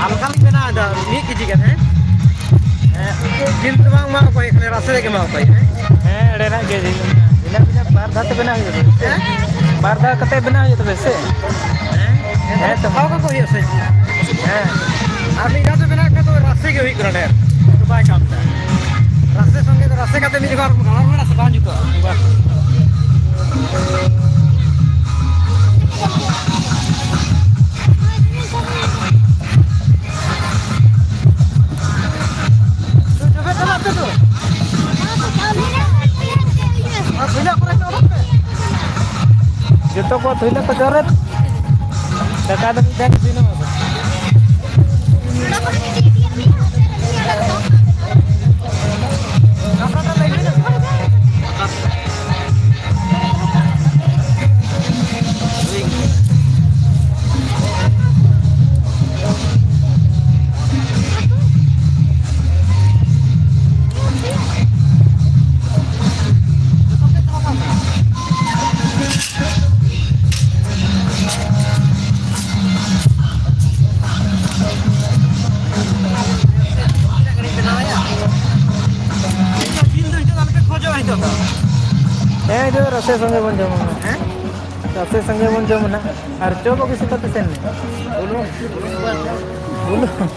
ᱦᱟᱞᱠᱟ ᱞᱤᱧ ᱵᱮᱱᱟᱣ ᱮᱫᱟ, ᱢᱤᱫ ᱠᱮᱡᱤ ᱜᱟᱱ, ᱦᱮᱸ? ᱦᱮᱸ, ᱡᱤᱞ ᱫᱚ ᱵᱟᱝ ᱮᱢᱟ ᱠᱚ ᱦᱩᱭᱩᱜ, ᱠᱷᱟᱹᱞᱤ ᱨᱟᱥᱮ ᱨᱮᱜᱮ ᱮᱢᱟ ᱠᱚ ᱦᱩᱭᱩᱜᱼᱟ, ᱦᱮᱸ? ᱦᱮᱸ, ᱚᱸᱰᱮᱱᱟᱜ ᱜᱮ ᱡᱤᱞ ᱢᱮᱱᱟᱜᱼᱟ᱾ ᱵᱷᱤᱱᱟᱹ ᱵᱷᱤᱱᱟᱹ ᱵᱟᱨ ᱫᱷᱟᱣ ᱛᱮ ᱵᱮᱱᱟᱣ ᱦᱩᱭᱩᱜᱼᱟ ᱛᱚᱵᱮ, ᱥᱮ? ᱦᱮᱸ? ᱵᱟᱨ ᱫᱷᱟᱣ ᱠᱟᱛᱮ ᱵᱮᱱᱟᱣ ᱦᱩᱭᱩᱜᱼᱟ ᱛᱚᱵᱮ, ᱥᱮ? ᱦᱮᱸ᱾ ᱦᱮᱸ᱾ ᱟᱨ ᱢᱤᱫ ᱫᱷᱟᱣ ᱛᱮ ᱵᱮᱱᱟᱣ ᱠᱷᱟᱱ ᱫᱚ ᱨᱟᱥᱮ ᱜᱮ ᱦᱩᱭᱩᱜ ᱠᱟᱱᱟ ᱰᱷᱮᱨ᱾ ᱵᱟᱭ ᱠᱟᱢ ᱮᱫᱟ᱾ ᱨᱟᱥᱮ ᱥᱚᱸᱜᱮ ᱫᱚ ᱨᱟᱥᱮ ᱠᱟᱛᱮ ᱢᱤᱫ ᱡᱚᱠᱷᱚᱱ ᱟᱨᱦᱚᱸ ᱜᱟᱲᱟ ᱨᱩᱣᱟᱹᱲᱟ ᱥᱮ ᱵᱟᱝ ᱡᱩᱛᱩᱜᱼᱟ? ᱵᱟᱝ᱾ ᱡᱚᱵᱮ ᱪᱟᱞᱟᱜ ᱯᱮ ᱛᱚ᱾ ᱟᱨ ᱵᱷᱩᱡᱟ ᱠᱚᱨᱮ ᱯᱮ ᱚᱰᱚᱠ ᱯᱮ᱾ ᱡᱚᱛᱚ ᱠᱚ ᱛᱷᱩᱭᱞᱟᱹ ᱠᱚ ᱡᱚᱨᱮᱫ᱾ ᱫᱟᱠᱟ ᱫᱚ ᱢᱤᱫ ᱫᱷᱟᱣ ᱜᱮ ᱤᱥᱤᱱᱚᱜᱼᱟ᱾ ᱦᱮᱸ, ᱦᱤᱡᱩᱜ ᱨᱟᱥᱮ ᱥᱚᱸᱜᱮ ᱵᱚᱱ ᱡᱚᱢᱟ᱾ ᱦᱮᱸ? ᱨᱟᱥᱮ ᱥᱚᱸᱜᱮ ᱵᱚᱱ ᱡᱚᱢᱟ ᱱᱟᱦᱟᱜ᱾ ᱟᱨ ᱪᱚᱯ ᱟᱹᱜᱩ ᱥᱮᱛᱟ ᱛᱮ ᱥᱮᱱ ᱢᱮ᱾ ᱵᱩᱞᱩᱝ, ᱵᱩᱞᱩᱝ᱾ ᱵᱩᱞᱩᱝ᱾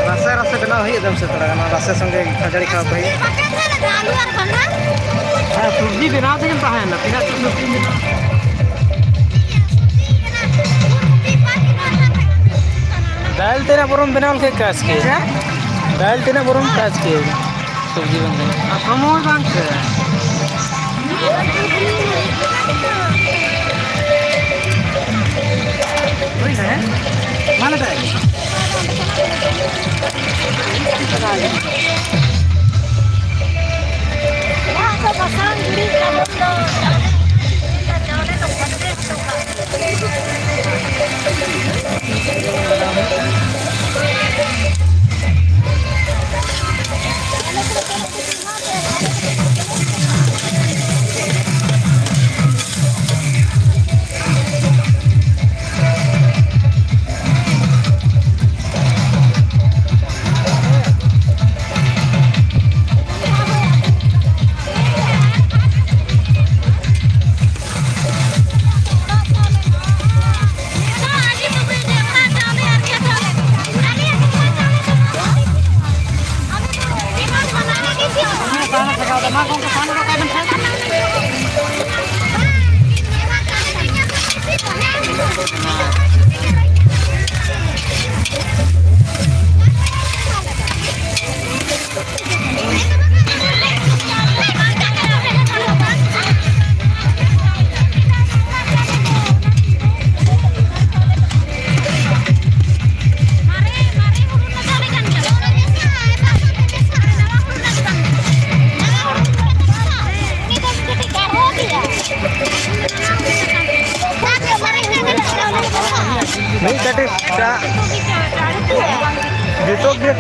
ᱨᱟᱥᱮ ᱨᱟᱥᱮ ᱵᱮᱱᱟᱣ ᱦᱩᱭᱩᱜ ᱛᱟᱢ ᱥᱮ ᱛᱷᱚᱲᱟ ᱜᱟᱱ, ᱨᱟᱥᱮ ᱥᱚᱸᱜᱮ ᱠᱷᱟᱹᱡᱟᱹᱲᱤ ᱠᱷᱟᱣᱟ ᱠᱚ ᱦᱩᱭᱩᱜᱼᱟ᱾ ᱟᱞᱩ ᱟᱨ ᱵᱟᱸᱜᱟᱲ? ᱦᱮᱸ, ᱥᱚᱵᱽᱡᱤ ᱵᱮᱱᱟᱣ ᱛᱮᱜᱮᱢ ᱛᱟᱦᱮᱸᱭᱮᱱᱟ, ᱛᱤᱱᱟᱹᱜ ᱪᱚ ᱥᱚᱵᱽᱡᱤᱢ ᱵᱮᱱᱟᱣ᱾ ᱫᱟᱹᱞ ᱛᱮᱱᱟᱜ ᱵᱚᱨᱚᱢ ᱵᱮᱱᱟᱣ ᱞᱮᱠᱷᱟᱡ ᱠᱟᱡᱽ ᱠᱮ᱾ ᱦᱮᱸ? ᱫᱟᱹᱞ ᱛᱮᱱᱟᱜ ᱵᱚᱨᱚᱢ ᱠᱟᱡᱽ ᱠᱮ᱾ ᱥᱚᱵᱽᱡᱤ ᱵᱟᱝ ᱠᱟᱱᱟ᱾ ᱟᱨ ᱥᱚᱢᱚᱭ ᱵᱟᱝ ᱥᱮ᱾ ᱦᱩᱭ ᱱᱟ, ᱦᱮᱸ? ᱢᱟ ᱱᱚᱰᱮ᱾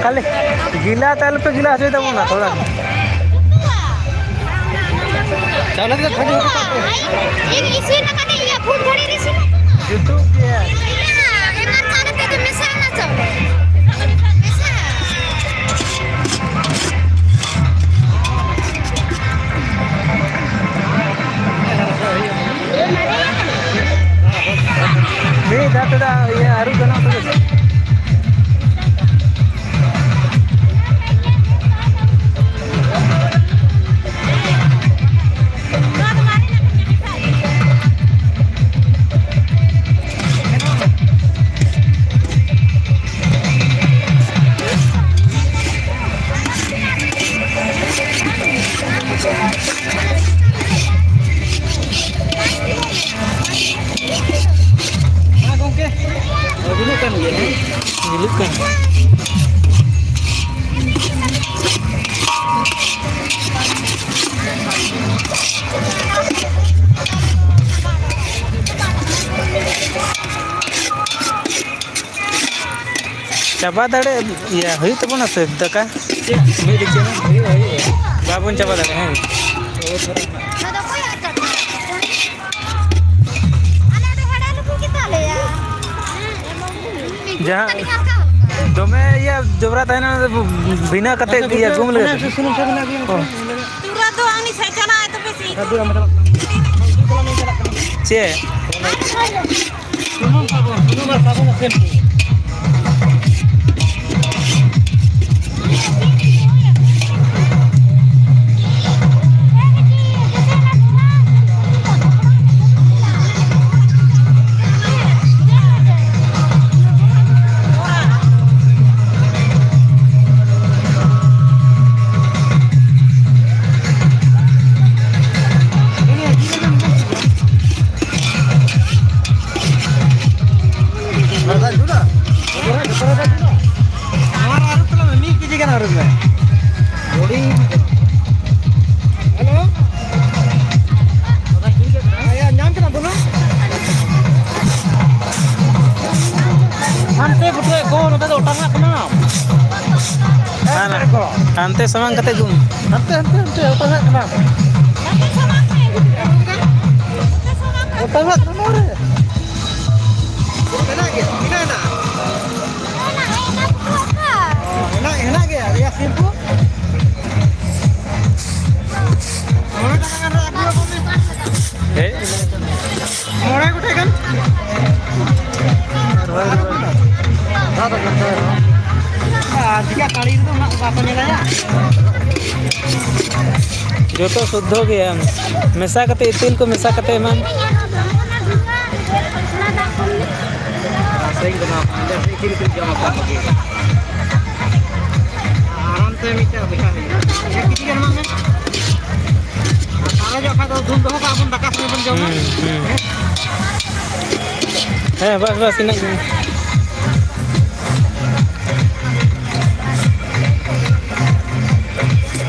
ᱠᱷᱟᱹᱞᱤ ᱜᱤᱞᱟ ᱛᱮ ᱟᱞᱚᱯᱮ ᱜᱤᱞᱟ ᱦᱚᱪᱚᱭ ᱛᱟᱵᱚᱱᱟ ᱛᱷᱚᱲᱟ᱾ ᱪᱟᱣᱞᱮ ᱛᱮᱜᱮ ᱵᱷᱟᱹᱡᱤ ᱦᱚᱴᱚ ᱠᱟᱜ ᱯᱮ᱾ ᱤᱧ ᱤᱥᱤᱱ ᱟᱠᱟᱫᱟᱹᱧ, ᱤᱧᱟᱹᱜ ᱯᱷᱩᱰ ᱜᱷᱟᱹᱲᱤ ᱨᱮ ᱤᱥᱤᱱ ᱟᱠᱟᱱᱟ᱾ ᱡᱩᱛᱩᱜ ᱜᱮᱭᱟ᱾ ᱤᱧᱟᱹᱜ ᱮᱢᱟᱱ ᱪᱟᱣᱞᱮ ᱛᱮᱫᱚ ᱢᱮᱥᱟ ᱟᱠᱟᱱᱟ ᱪᱟᱣᱞᱮ᱾ ᱢᱮᱥᱟ᱾ ᱢᱤᱫ ᱫᱷᱟᱣ ᱛᱮᱫᱚ ᱤᱭᱟᱹ ᱟᱹᱨᱩᱵ ᱜᱟᱱᱚᱜ ᱛᱚᱵᱮ᱾ ᱦᱮᱸ ᱜᱚᱝᱠᱮ, ᱵᱩᱡᱷᱟᱹᱜ ᱠᱟᱱ ᱜᱮᱭᱟ, ᱦᱮᱸ? ᱧᱮᱞᱚᱜ ᱠᱟᱱ᱾ ᱪᱟᱵᱟ ᱫᱟᱲᱮ, ᱤᱭᱟᱹ, ᱦᱩᱭᱩᱜ ᱛᱟᱵᱚᱱᱟ ᱥᱮ ᱫᱟᱠᱟ? ᱪᱮᱫ? ᱢᱤᱫ ᱫᱤᱱ ᱪᱮᱫ? ᱦᱩᱭᱩᱜᱼᱟ, ᱦᱩᱭᱩᱜᱼᱟ᱾ ᱵᱟᱵᱚᱱ ᱪᱟᱵᱟ ᱫᱟᱲᱮᱭᱟᱜᱼᱟ, ᱦᱮᱸ? ᱦᱳᱭ, ᱛᱷᱚᱲᱟ ᱜᱟᱱ᱾ ᱟᱞᱮ ᱫᱚ ᱦᱮᱲᱮ ᱞᱩᱵᱩ ᱜᱮ ᱛᱟᱞᱮᱭᱟ᱾ ᱡᱟᱦᱟᱸ ᱫᱚᱢᱮ ᱤᱭᱟᱹ ᱡᱚᱵᱽᱨᱟ ᱛᱟᱦᱮᱱᱟ, ᱵᱷᱤᱱᱟᱹ ᱠᱟᱛᱮ ᱟᱪᱪᱷᱟ, ᱤᱭᱟᱹ ᱜᱩᱢ ᱞᱮᱠᱟ᱾ ᱥᱩᱱᱩᱢ ᱥᱮ ᱢᱮᱱᱟᱜ ᱜᱮᱭᱟ? ᱚ᱾ ᱛᱩᱨᱟ ᱫᱚ ᱟᱢ ᱥᱮ ᱪᱟᱞᱟᱜ ᱟᱭ ᱛᱚᱵᱮ ᱥᱮ᱾ ᱪᱮᱫ? ᱥᱩᱱᱩᱢ ᱥᱟᱵᱚᱱ, ᱥᱩᱱᱩᱢ ᱟᱨ ᱥᱟᱵᱚᱱ ᱟᱨ ᱥᱮᱢᱯᱩ᱾ ᱟᱨ ᱟᱹᱨᱩᱵ ᱛᱟᱞᱟᱝ ᱢᱮ, ᱢᱤᱫ ᱠᱮᱡᱤ ᱜᱟᱱ ᱟᱹᱨᱩᱵ ᱢᱮ᱾ ᱦᱩᱰᱤᱧ ᱠᱟᱱᱟ᱾ ᱦᱮᱞᱳ᱾ ᱦᱮᱸ, ᱧᱟᱢ ᱠᱮᱫᱟᱢ ᱵᱚᱞᱚ? ᱦᱟᱱᱛᱮ ᱜᱩᱴᱩ ᱠᱚ, ᱱᱚᱛᱮ ᱫᱚ ᱚᱴᱟᱝ ᱠᱟᱱᱟ᱾ ᱦᱟᱱᱛᱮ ᱥᱟᱢᱟᱝ ᱠᱟᱛᱮ ᱜᱩᱢ᱾ ᱦᱟᱱᱛᱮ, ᱦᱟᱱᱛᱮ, ᱦᱟᱱᱛᱮ, ᱚᱴᱟᱝ ᱠᱟᱱᱟ᱾ ᱚᱴᱟᱝ ᱠᱟᱱᱟ ᱱᱚᱰᱮ᱾ ᱢᱮᱱᱟᱜ ᱜᱮᱭᱟ, ᱛᱤᱱᱟᱹᱜ ᱦᱮᱱᱟᱜᱼᱟ? ᱦᱮᱱᱟᱜ, ᱦᱮᱱᱟᱜ ᱜᱮᱭᱟ, ᱨᱮᱭᱟᱲ ᱥᱤᱢ ᱠᱚ᱾ ᱢᱚᱬᱮ ᱴᱟᱠᱟ ᱜᱟᱱ ᱨᱮ ᱟᱹᱜᱩ ᱟᱠᱚ ᱢᱮ᱾ ᱦᱮᱸ? ᱢᱚᱬᱮ ᱜᱚᱴᱮᱡ ᱜᱟᱱ᱾ ᱟᱨ ᱪᱤᱠᱟ ᱛᱟᱲᱤ ᱨᱮᱫᱚ ᱩᱱᱟᱹᱜ ᱵᱟᱠᱚ ᱧᱮᱞᱟ ᱭᱟ᱾ ᱡᱚᱛᱚ ᱥᱩᱫᱽᱫᱷᱚ ᱜᱮᱭᱟ, ᱢᱮᱥᱟ ᱠᱟᱛᱮ, ᱤᱛᱤᱞ ᱠᱚ ᱢᱮᱥᱟ ᱠᱟᱛᱮ ᱮᱢᱟᱱ᱾ ᱥᱮᱧ ᱵᱮᱱᱟᱣ ᱠᱟᱜᱼᱟ, ᱚᱸᱰᱮ ᱤᱛᱤᱞ ᱤᱛᱤᱞ ᱡᱚᱢ ᱟᱠᱚ ᱵᱷᱟᱜᱤ᱾ ᱟᱨᱟᱢ ᱛᱮ ᱢᱤᱫᱴᱮᱱ ᱵᱮᱠᱟᱨ ᱦᱩᱭᱩᱜᱼᱟ᱾ ᱪᱮᱫ ᱠᱤᱪᱷᱩ ᱜᱟᱱ ᱮᱢᱟᱜ ᱢᱮ᱾ ᱥᱟᱨᱮᱡᱚᱜ ᱠᱷᱟᱱ ᱫᱚ ᱫᱩᱞ ᱫᱚᱦᱚ ᱠᱟᱜᱼᱟ ᱵᱚᱱ ᱫᱟᱠᱟ ᱥᱚᱸᱜᱮ ᱵᱚᱱ ᱡᱚᱢᱟ᱾ ᱦᱩᱸ, ᱦᱩᱸ᱾ ᱦᱮᱸ, ᱵᱟᱥ, ᱵᱟᱥ, ᱤᱱᱟᱹᱜ ᱜᱮ᱾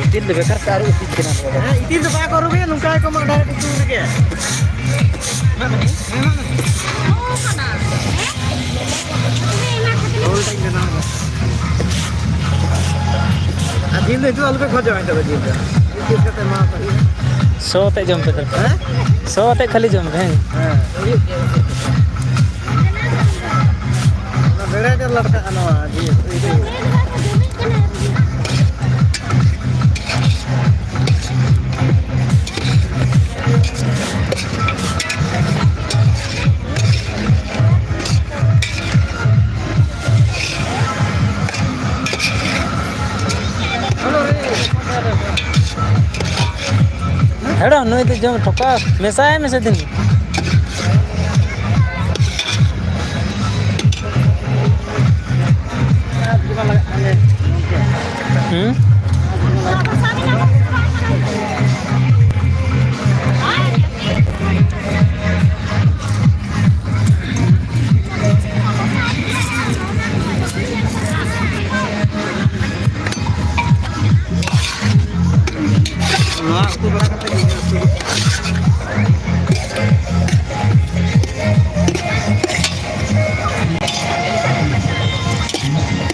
ᱤᱛᱤᱞ ᱫᱚ ᱵᱮᱠᱟᱨ ᱛᱮ ᱟᱹᱨᱩᱵ ᱩᱪᱤᱛ ᱠᱟᱱᱟ ᱱᱚᱣᱟ ᱫᱚ᱾ ᱦᱮᱸ, ᱤᱛᱤᱞ ᱫᱚ ᱵᱟᱠᱚ ᱟᱹᱨᱩᱵᱮᱭᱟ, ᱱᱚᱝᱠᱟ ᱜᱮᱠᱚ ᱮᱢᱟᱜᱼᱟ direct ᱩᱛᱩ ᱨᱮᱜᱮ᱾ ᱮᱢᱟᱜ ᱢᱮ, ᱮᱢᱟᱜ ᱢᱮ᱾ ᱨᱳᱞ ᱴᱟᱜ ᱤᱧ ᱵᱮᱱᱟᱣ ᱮᱫᱟ᱾ ᱟᱨ ᱡᱤᱞ ᱫᱚ ᱱᱤᱛᱚᱜ ᱟᱞᱚᱯᱮ ᱠᱷᱚᱡᱚᱜᱼᱟ, ᱱᱤᱛᱚᱜ ᱫᱚ ᱡᱤᱞ ᱫᱚ ᱢᱤᱫ piece ᱠᱟᱛᱮ ᱮᱢᱟ ᱠᱚ ᱦᱩᱭᱩᱜᱼᱟ᱾ ᱥᱚ ᱟᱛᱮ ᱡᱚᱢ ᱯᱮ ᱛᱟᱦᱞᱮ᱾ ᱦᱮᱸ? ᱥᱚ ᱟᱛᱮ ᱠᱷᱟᱹᱞᱤ ᱡᱚᱢ ᱯᱮ, ᱦᱮᱸ? ᱦᱮᱸ, ᱦᱩᱭᱩᱜ ᱜᱮᱭᱟ᱾ ᱚᱱᱟ ᱵᱮᱲᱟ ᱜᱮ ᱞᱟᱴᱠᱟᱜᱼᱟ ᱱᱚᱣᱟ ᱡᱤᱞ᱾ ᱦᱮᱲᱚ, ᱱᱩᱭ ᱫᱚ ᱡᱚᱢ ᱴᱷᱚᱠᱟ, ᱢᱮᱥᱟᱭ ᱢᱮᱥᱮ ᱫᱤᱱ᱾ ᱦᱩᱸ? ᱱᱚᱣᱟ ᱩᱛᱩ ᱵᱟᱲᱟ ᱠᱟᱛᱮ ᱜᱮ ᱤᱧ ᱦᱚᱸ ᱟᱹᱥᱩᱞᱚᱜ ᱠᱟᱱᱟ᱾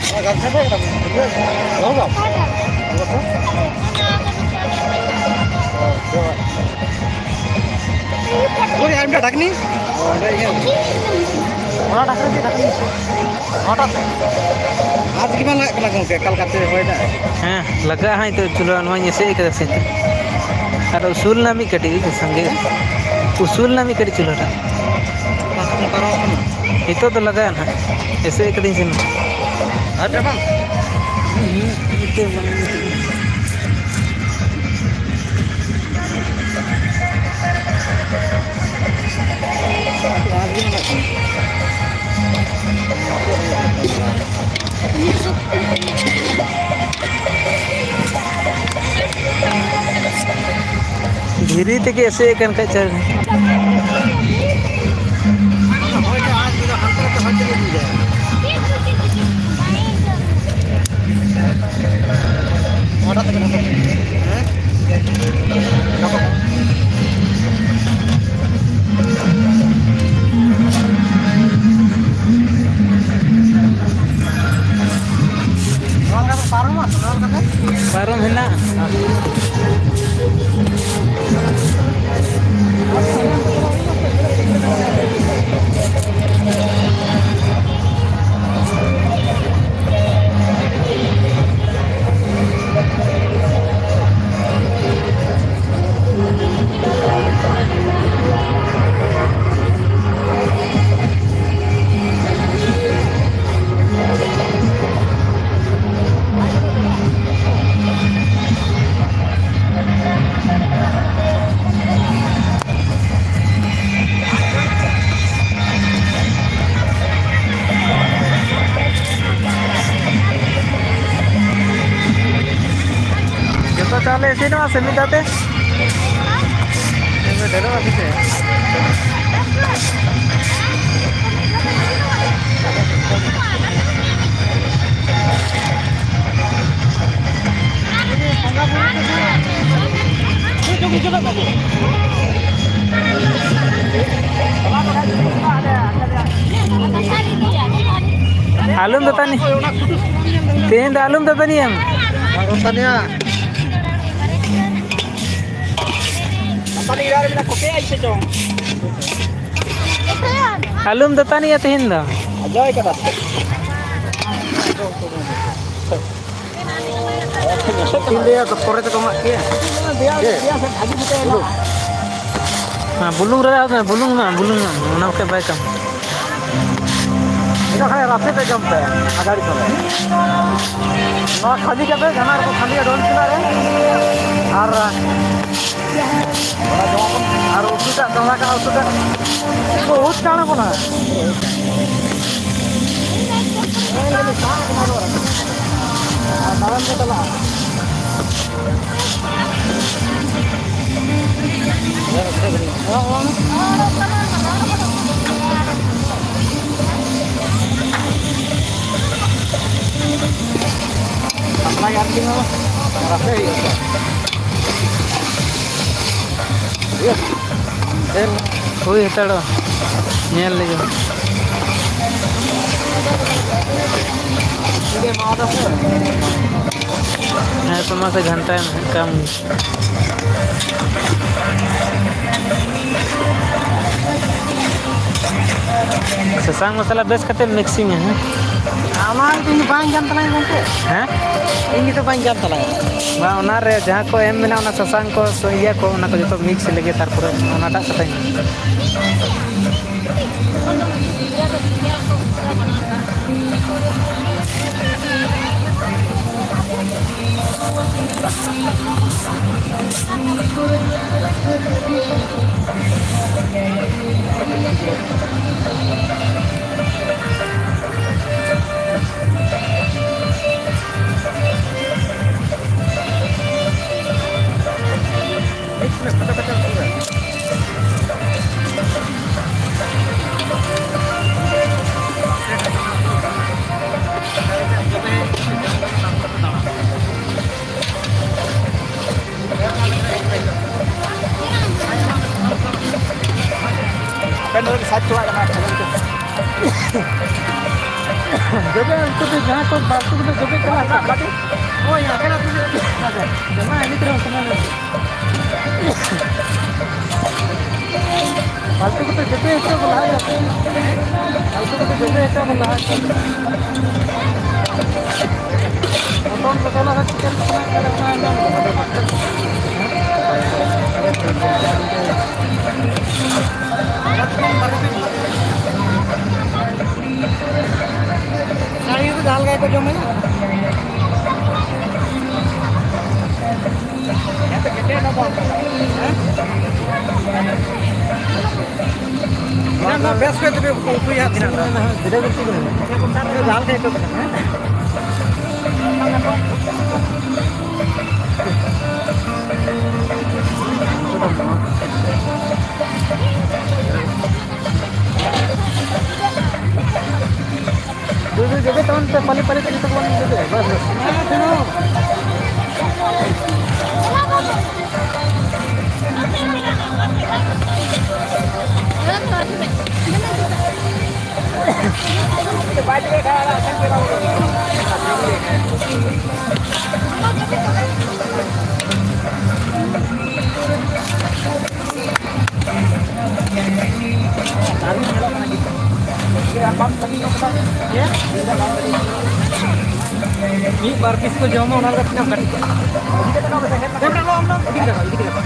ᱱᱚᱣᱟ ᱜᱟᱢᱪᱷᱟ ᱫᱚ ᱮᱠᱫᱚᱢ ᱤᱭᱟᱹ ᱫᱚᱦᱚ ᱠᱟᱜ ᱟᱢ? ᱚᱠᱚᱭ ᱟᱨ ᱢᱤᱫᱴᱟᱝ ᱰᱷᱟᱠᱱᱤ? ᱚᱱᱟ ᱰᱷᱟᱠᱱᱤ, ᱰᱷᱟᱠᱱᱤ᱾ ᱚᱱᱟᱴᱟᱜ ᱛᱮ? ᱟᱨ ᱪᱮᱫ ᱵᱟᱝ ᱞᱟᱜᱟᱜ ᱠᱟᱱᱟ ᱜᱚᱝᱠᱮ, ᱚᱠᱟ ᱞᱮᱠᱟᱛᱮ ᱦᱚᱭ ᱫᱟᱭ? ᱦᱮᱸ, ᱞᱟᱜᱟᱜᱼᱟ ᱦᱟᱸᱜ ᱱᱤᱛᱚᱜ᱾ ᱪᱩᱞᱦᱟᱹ ᱱᱚᱣᱟᱧ ᱮᱥᱮᱫ ᱠᱟᱫᱟ ᱥᱮ ᱱᱤᱛᱚᱜ᱾ ᱟᱨ ᱩᱥᱩᱞ ᱱᱟ ᱢᱤᱫ ᱠᱟᱹᱴᱤᱡ ᱥᱟᱸᱜᱮ᱾ ᱩᱥᱩᱞ ᱱᱟ ᱢᱤᱫ ᱠᱟᱹᱴᱤᱡ ᱪᱩᱞᱦᱟᱹ ᱴᱟᱜ᱾ ᱚᱠᱟ ᱥᱮᱫ ᱯᱟᱨᱚᱢᱚᱜ ᱠᱟᱱᱟ? ᱱᱤᱛᱚᱜ ᱫᱚ ᱞᱟᱜᱟᱜᱼᱟ ᱱᱟᱦᱟᱜ, ᱮᱥᱮᱫ ᱠᱟᱹᱫᱟᱹᱧ ᱥᱮ ᱱᱟᱦᱟᱜ᱾ ᱟᱨ ᱰᱟᱵᱟᱝ? ᱫᱷᱤᱨᱤ ᱛᱮᱜᱮ ᱮᱥᱮᱫ ᱠᱟᱱ ᱠᱷᱟᱡ ᱪᱟᱨ᱾ ᱯᱟᱨᱚᱢ ᱦᱮᱱᱟᱜ᱾ ᱡᱚᱛᱚ ᱪᱟᱣᱞᱮ ᱤᱥᱤᱱᱚᱜᱼᱟ ᱥᱮ ᱢᱤᱫ ᱫᱷᱟᱣ ᱛᱮ? ᱰᱷᱮᱨᱚᱜᱼᱟ ᱥᱮ ᱪᱮᱫ? ᱟᱞᱚᱢ ᱫᱟᱹᱛᱟᱹᱱᱤ᱾ ᱛᱮᱦᱮᱧ ᱫᱚ ᱟᱞᱚᱢ ᱫᱟᱹᱛᱟᱹᱱᱤᱭᱟ᱾ ᱛᱟᱱᱤᱭᱟ᱾ ᱛᱟᱱᱤ ᱤᱨᱟ ᱨᱮ ᱢᱮᱱᱟᱜ ᱠᱚᱯᱮ ᱟᱭ ᱥᱮ ᱪᱚᱝ? ᱟᱞᱚᱢ ᱫᱟᱹᱛᱟᱹᱱᱤᱭᱟ ᱛᱮᱦᱮᱧ ᱫᱚ᱾ ᱚᱡᱚᱭ ᱠᱟᱫᱟ ᱥᱮ? ᱪᱮᱫ ᱤᱧ ᱞᱟᱹᱭᱟ, ᱛᱚ ᱯᱚᱨᱮ ᱛᱮᱠᱚ ᱮᱢᱟᱜ ᱯᱮᱭᱟ᱾ ᱦᱮᱸ, ᱵᱩᱞᱩᱝ ᱨᱮ ᱟᱨ ᱵᱩᱞᱩᱝ ᱢᱮ, ᱵᱩᱞᱩᱝ ᱢᱮ, ᱚᱱᱟ ᱵᱟᱠᱷᱟᱡ ᱵᱟᱭ ᱠᱟᱢ᱾ ᱤᱱᱟᱹ ᱠᱷᱟᱱ ᱨᱟᱥᱮ ᱯᱮ ᱡᱚᱢ ᱯᱮ, ᱟᱜᱟᱲᱤ ᱠᱚᱨᱮ᱾ ᱱᱚᱣᱟ ᱠᱷᱟᱹᱞᱤ ᱠᱟᱛᱮ, ᱡᱟᱦᱟᱸ ᱨᱮᱠᱚ ᱠᱷᱟᱹᱞᱤᱭᱟ ᱰᱚᱞ ᱪᱩᱞᱦᱟᱹ ᱨᱮ, ᱟᱨ, ᱟᱨ ᱩᱛᱩᱴᱟᱜ, ᱫᱚᱦᱲᱟ ᱠᱟᱜᱼᱟ ᱩᱛᱩᱴᱟᱜ, ᱵᱚᱦᱩᱛ ᱪᱟᱬ ᱵᱚᱱᱟ᱾ ᱟᱨ ᱫᱟᱬᱟᱱ ᱠᱚ ᱪᱟᱞᱟᱜᱼᱟ᱾ ᱥᱟᱯᱞᱟᱭ ᱟᱨᱠᱤ ᱱᱚᱣᱟ ᱨᱟᱥᱮ ᱦᱩᱭᱩᱜᱼᱟ᱾ ᱦᱩᱭ ᱦᱟᱛᱟᱲᱚᱜᱼᱟ, ᱧᱮᱞ ᱞᱮᱜᱮ᱾ ᱦᱮᱸ ᱛᱚ, ᱢᱟᱥᱮ ᱜᱷᱟᱱᱴᱟᱭ ᱢᱮ ᱦᱟᱸᱜ, ᱠᱟᱢ᱾ ᱥᱟᱥᱟᱝ ᱢᱚᱥᱞᱟ ᱵᱮᱥ ᱠᱟᱛᱮ mixing ᱢᱮ, ᱦᱮᱸ? ᱚᱱᱟ ᱤᱧ ᱵᱟᱝ ᱜᱟᱱ ᱛᱟᱞᱟᱝ ᱜᱚᱢᱠᱮ᱾ ᱦᱮᱸ? ᱤᱧ ᱜᱮᱛᱚ ᱵᱟᱝ ᱜᱟᱱ ᱛᱟᱞᱟᱝᱟ᱾ ᱵᱟᱝ, ᱚᱱᱟᱨᱮ ᱡᱟᱦᱟᱸ ᱠᱚ ᱮᱢ ᱢᱮᱱᱟᱜᱼᱟ, ᱚᱱᱟ ᱥᱟᱥᱟᱝ ᱠᱚ, ᱤᱭᱟᱹ ᱠᱚ, ᱚᱱᱟ ᱠᱚ ᱡᱚᱛᱚ mix ᱞᱮᱜᱮ, ᱛᱟᱨᱯᱚᱨᱮ ᱚᱱᱟᱴᱟᱜ ᱠᱟᱛᱷᱟᱧ ᱡᱚᱵᱮ ᱩᱱᱠᱩ ᱫᱚ ᱡᱟᱦᱟᱸ ᱠᱚ ᱵᱟᱹᱲᱛᱤ ᱠᱚᱫᱚ ᱡᱚᱵᱮ ᱪᱟᱞᱟᱜ ᱠᱟᱱᱟ᱾ ᱦᱳᱭ, ᱟᱵᱮᱱᱟᱜ ᱛᱤᱱᱟᱹᱜ? ᱢᱟ, ᱤᱫᱤ ᱛᱚᱨᱟ ᱥᱟᱱᱟᱢ᱾ ᱯᱷᱟᱞᱛᱩ ᱠᱚᱛᱮ ᱡᱚᱛᱚ ᱦᱚᱪᱚ ᱠᱚ ᱞᱟᱦᱟ ᱦᱩᱭᱩᱜᱼᱟ᱾ ᱯᱷᱟᱞᱛᱩ ᱠᱚᱛᱮ ᱡᱚᱛᱚ ᱦᱚᱪᱚ ᱠᱚ ᱞᱟᱦᱟ ᱦᱩᱭᱩᱜᱼᱟ᱾ ᱯᱚᱴᱚᱢ ᱠᱚ ᱪᱟᱞᱟᱜ ᱠᱷᱟᱱ ᱪᱤᱠᱟᱹ ᱞᱮᱠᱟ ᱚᱱᱟ ᱠᱟᱱᱟ, ᱚᱱᱟ ᱧᱟᱢ ᱠᱟᱫᱟ᱾ ᱥᱟᱹᱲᱤ ᱨᱮ ᱡᱟᱦᱟᱸ ᱞᱮᱠᱟ ᱠᱚ ᱡᱚᱢᱮᱫ᱾ ᱦᱮᱸ? ᱚᱱᱟ ᱢᱟ ᱵᱮᱥ ᱠᱚᱡ ᱛᱮᱯᱮ ᱩᱛᱩᱭᱟ ᱛᱤᱱᱟᱹᱜ ᱴᱟ? ᱡᱟᱦᱟᱸ ᱞᱮᱠᱟ ᱟᱹᱭᱠᱟᱹᱜ ᱠᱟᱱᱟ, ᱦᱮᱸ? ᱫᱩ, ᱫᱩ, ᱡᱚᱵᱮ ᱛᱟᱵᱚᱱ ᱯᱮ, ᱯᱟᱞᱤ, ᱯᱟᱞᱤ ᱛᱮ ᱡᱚᱛᱚ ᱵᱚᱱ ᱡᱚᱵᱮ, ᱵᱟᱥ, ᱵᱟᱥ᱾ ᱢᱤᱫ ᱵᱟᱨ ᱯᱤᱥ ᱠᱚ ᱡᱚᱢᱟ, ᱚᱱᱟ ᱞᱮᱠᱟ ᱛᱤᱱᱟᱹᱜ ᱠᱟᱹᱴᱤᱡ ᱠᱟᱱᱟ᱾ ᱫᱮᱵ ᱨᱮ ᱞᱚ, ᱟᱢ ᱫᱚ ᱤᱫᱤ ᱠᱮᱫᱟ ᱠᱚ, ᱤᱫᱤ ᱠᱮᱫᱟ ᱠᱚ᱾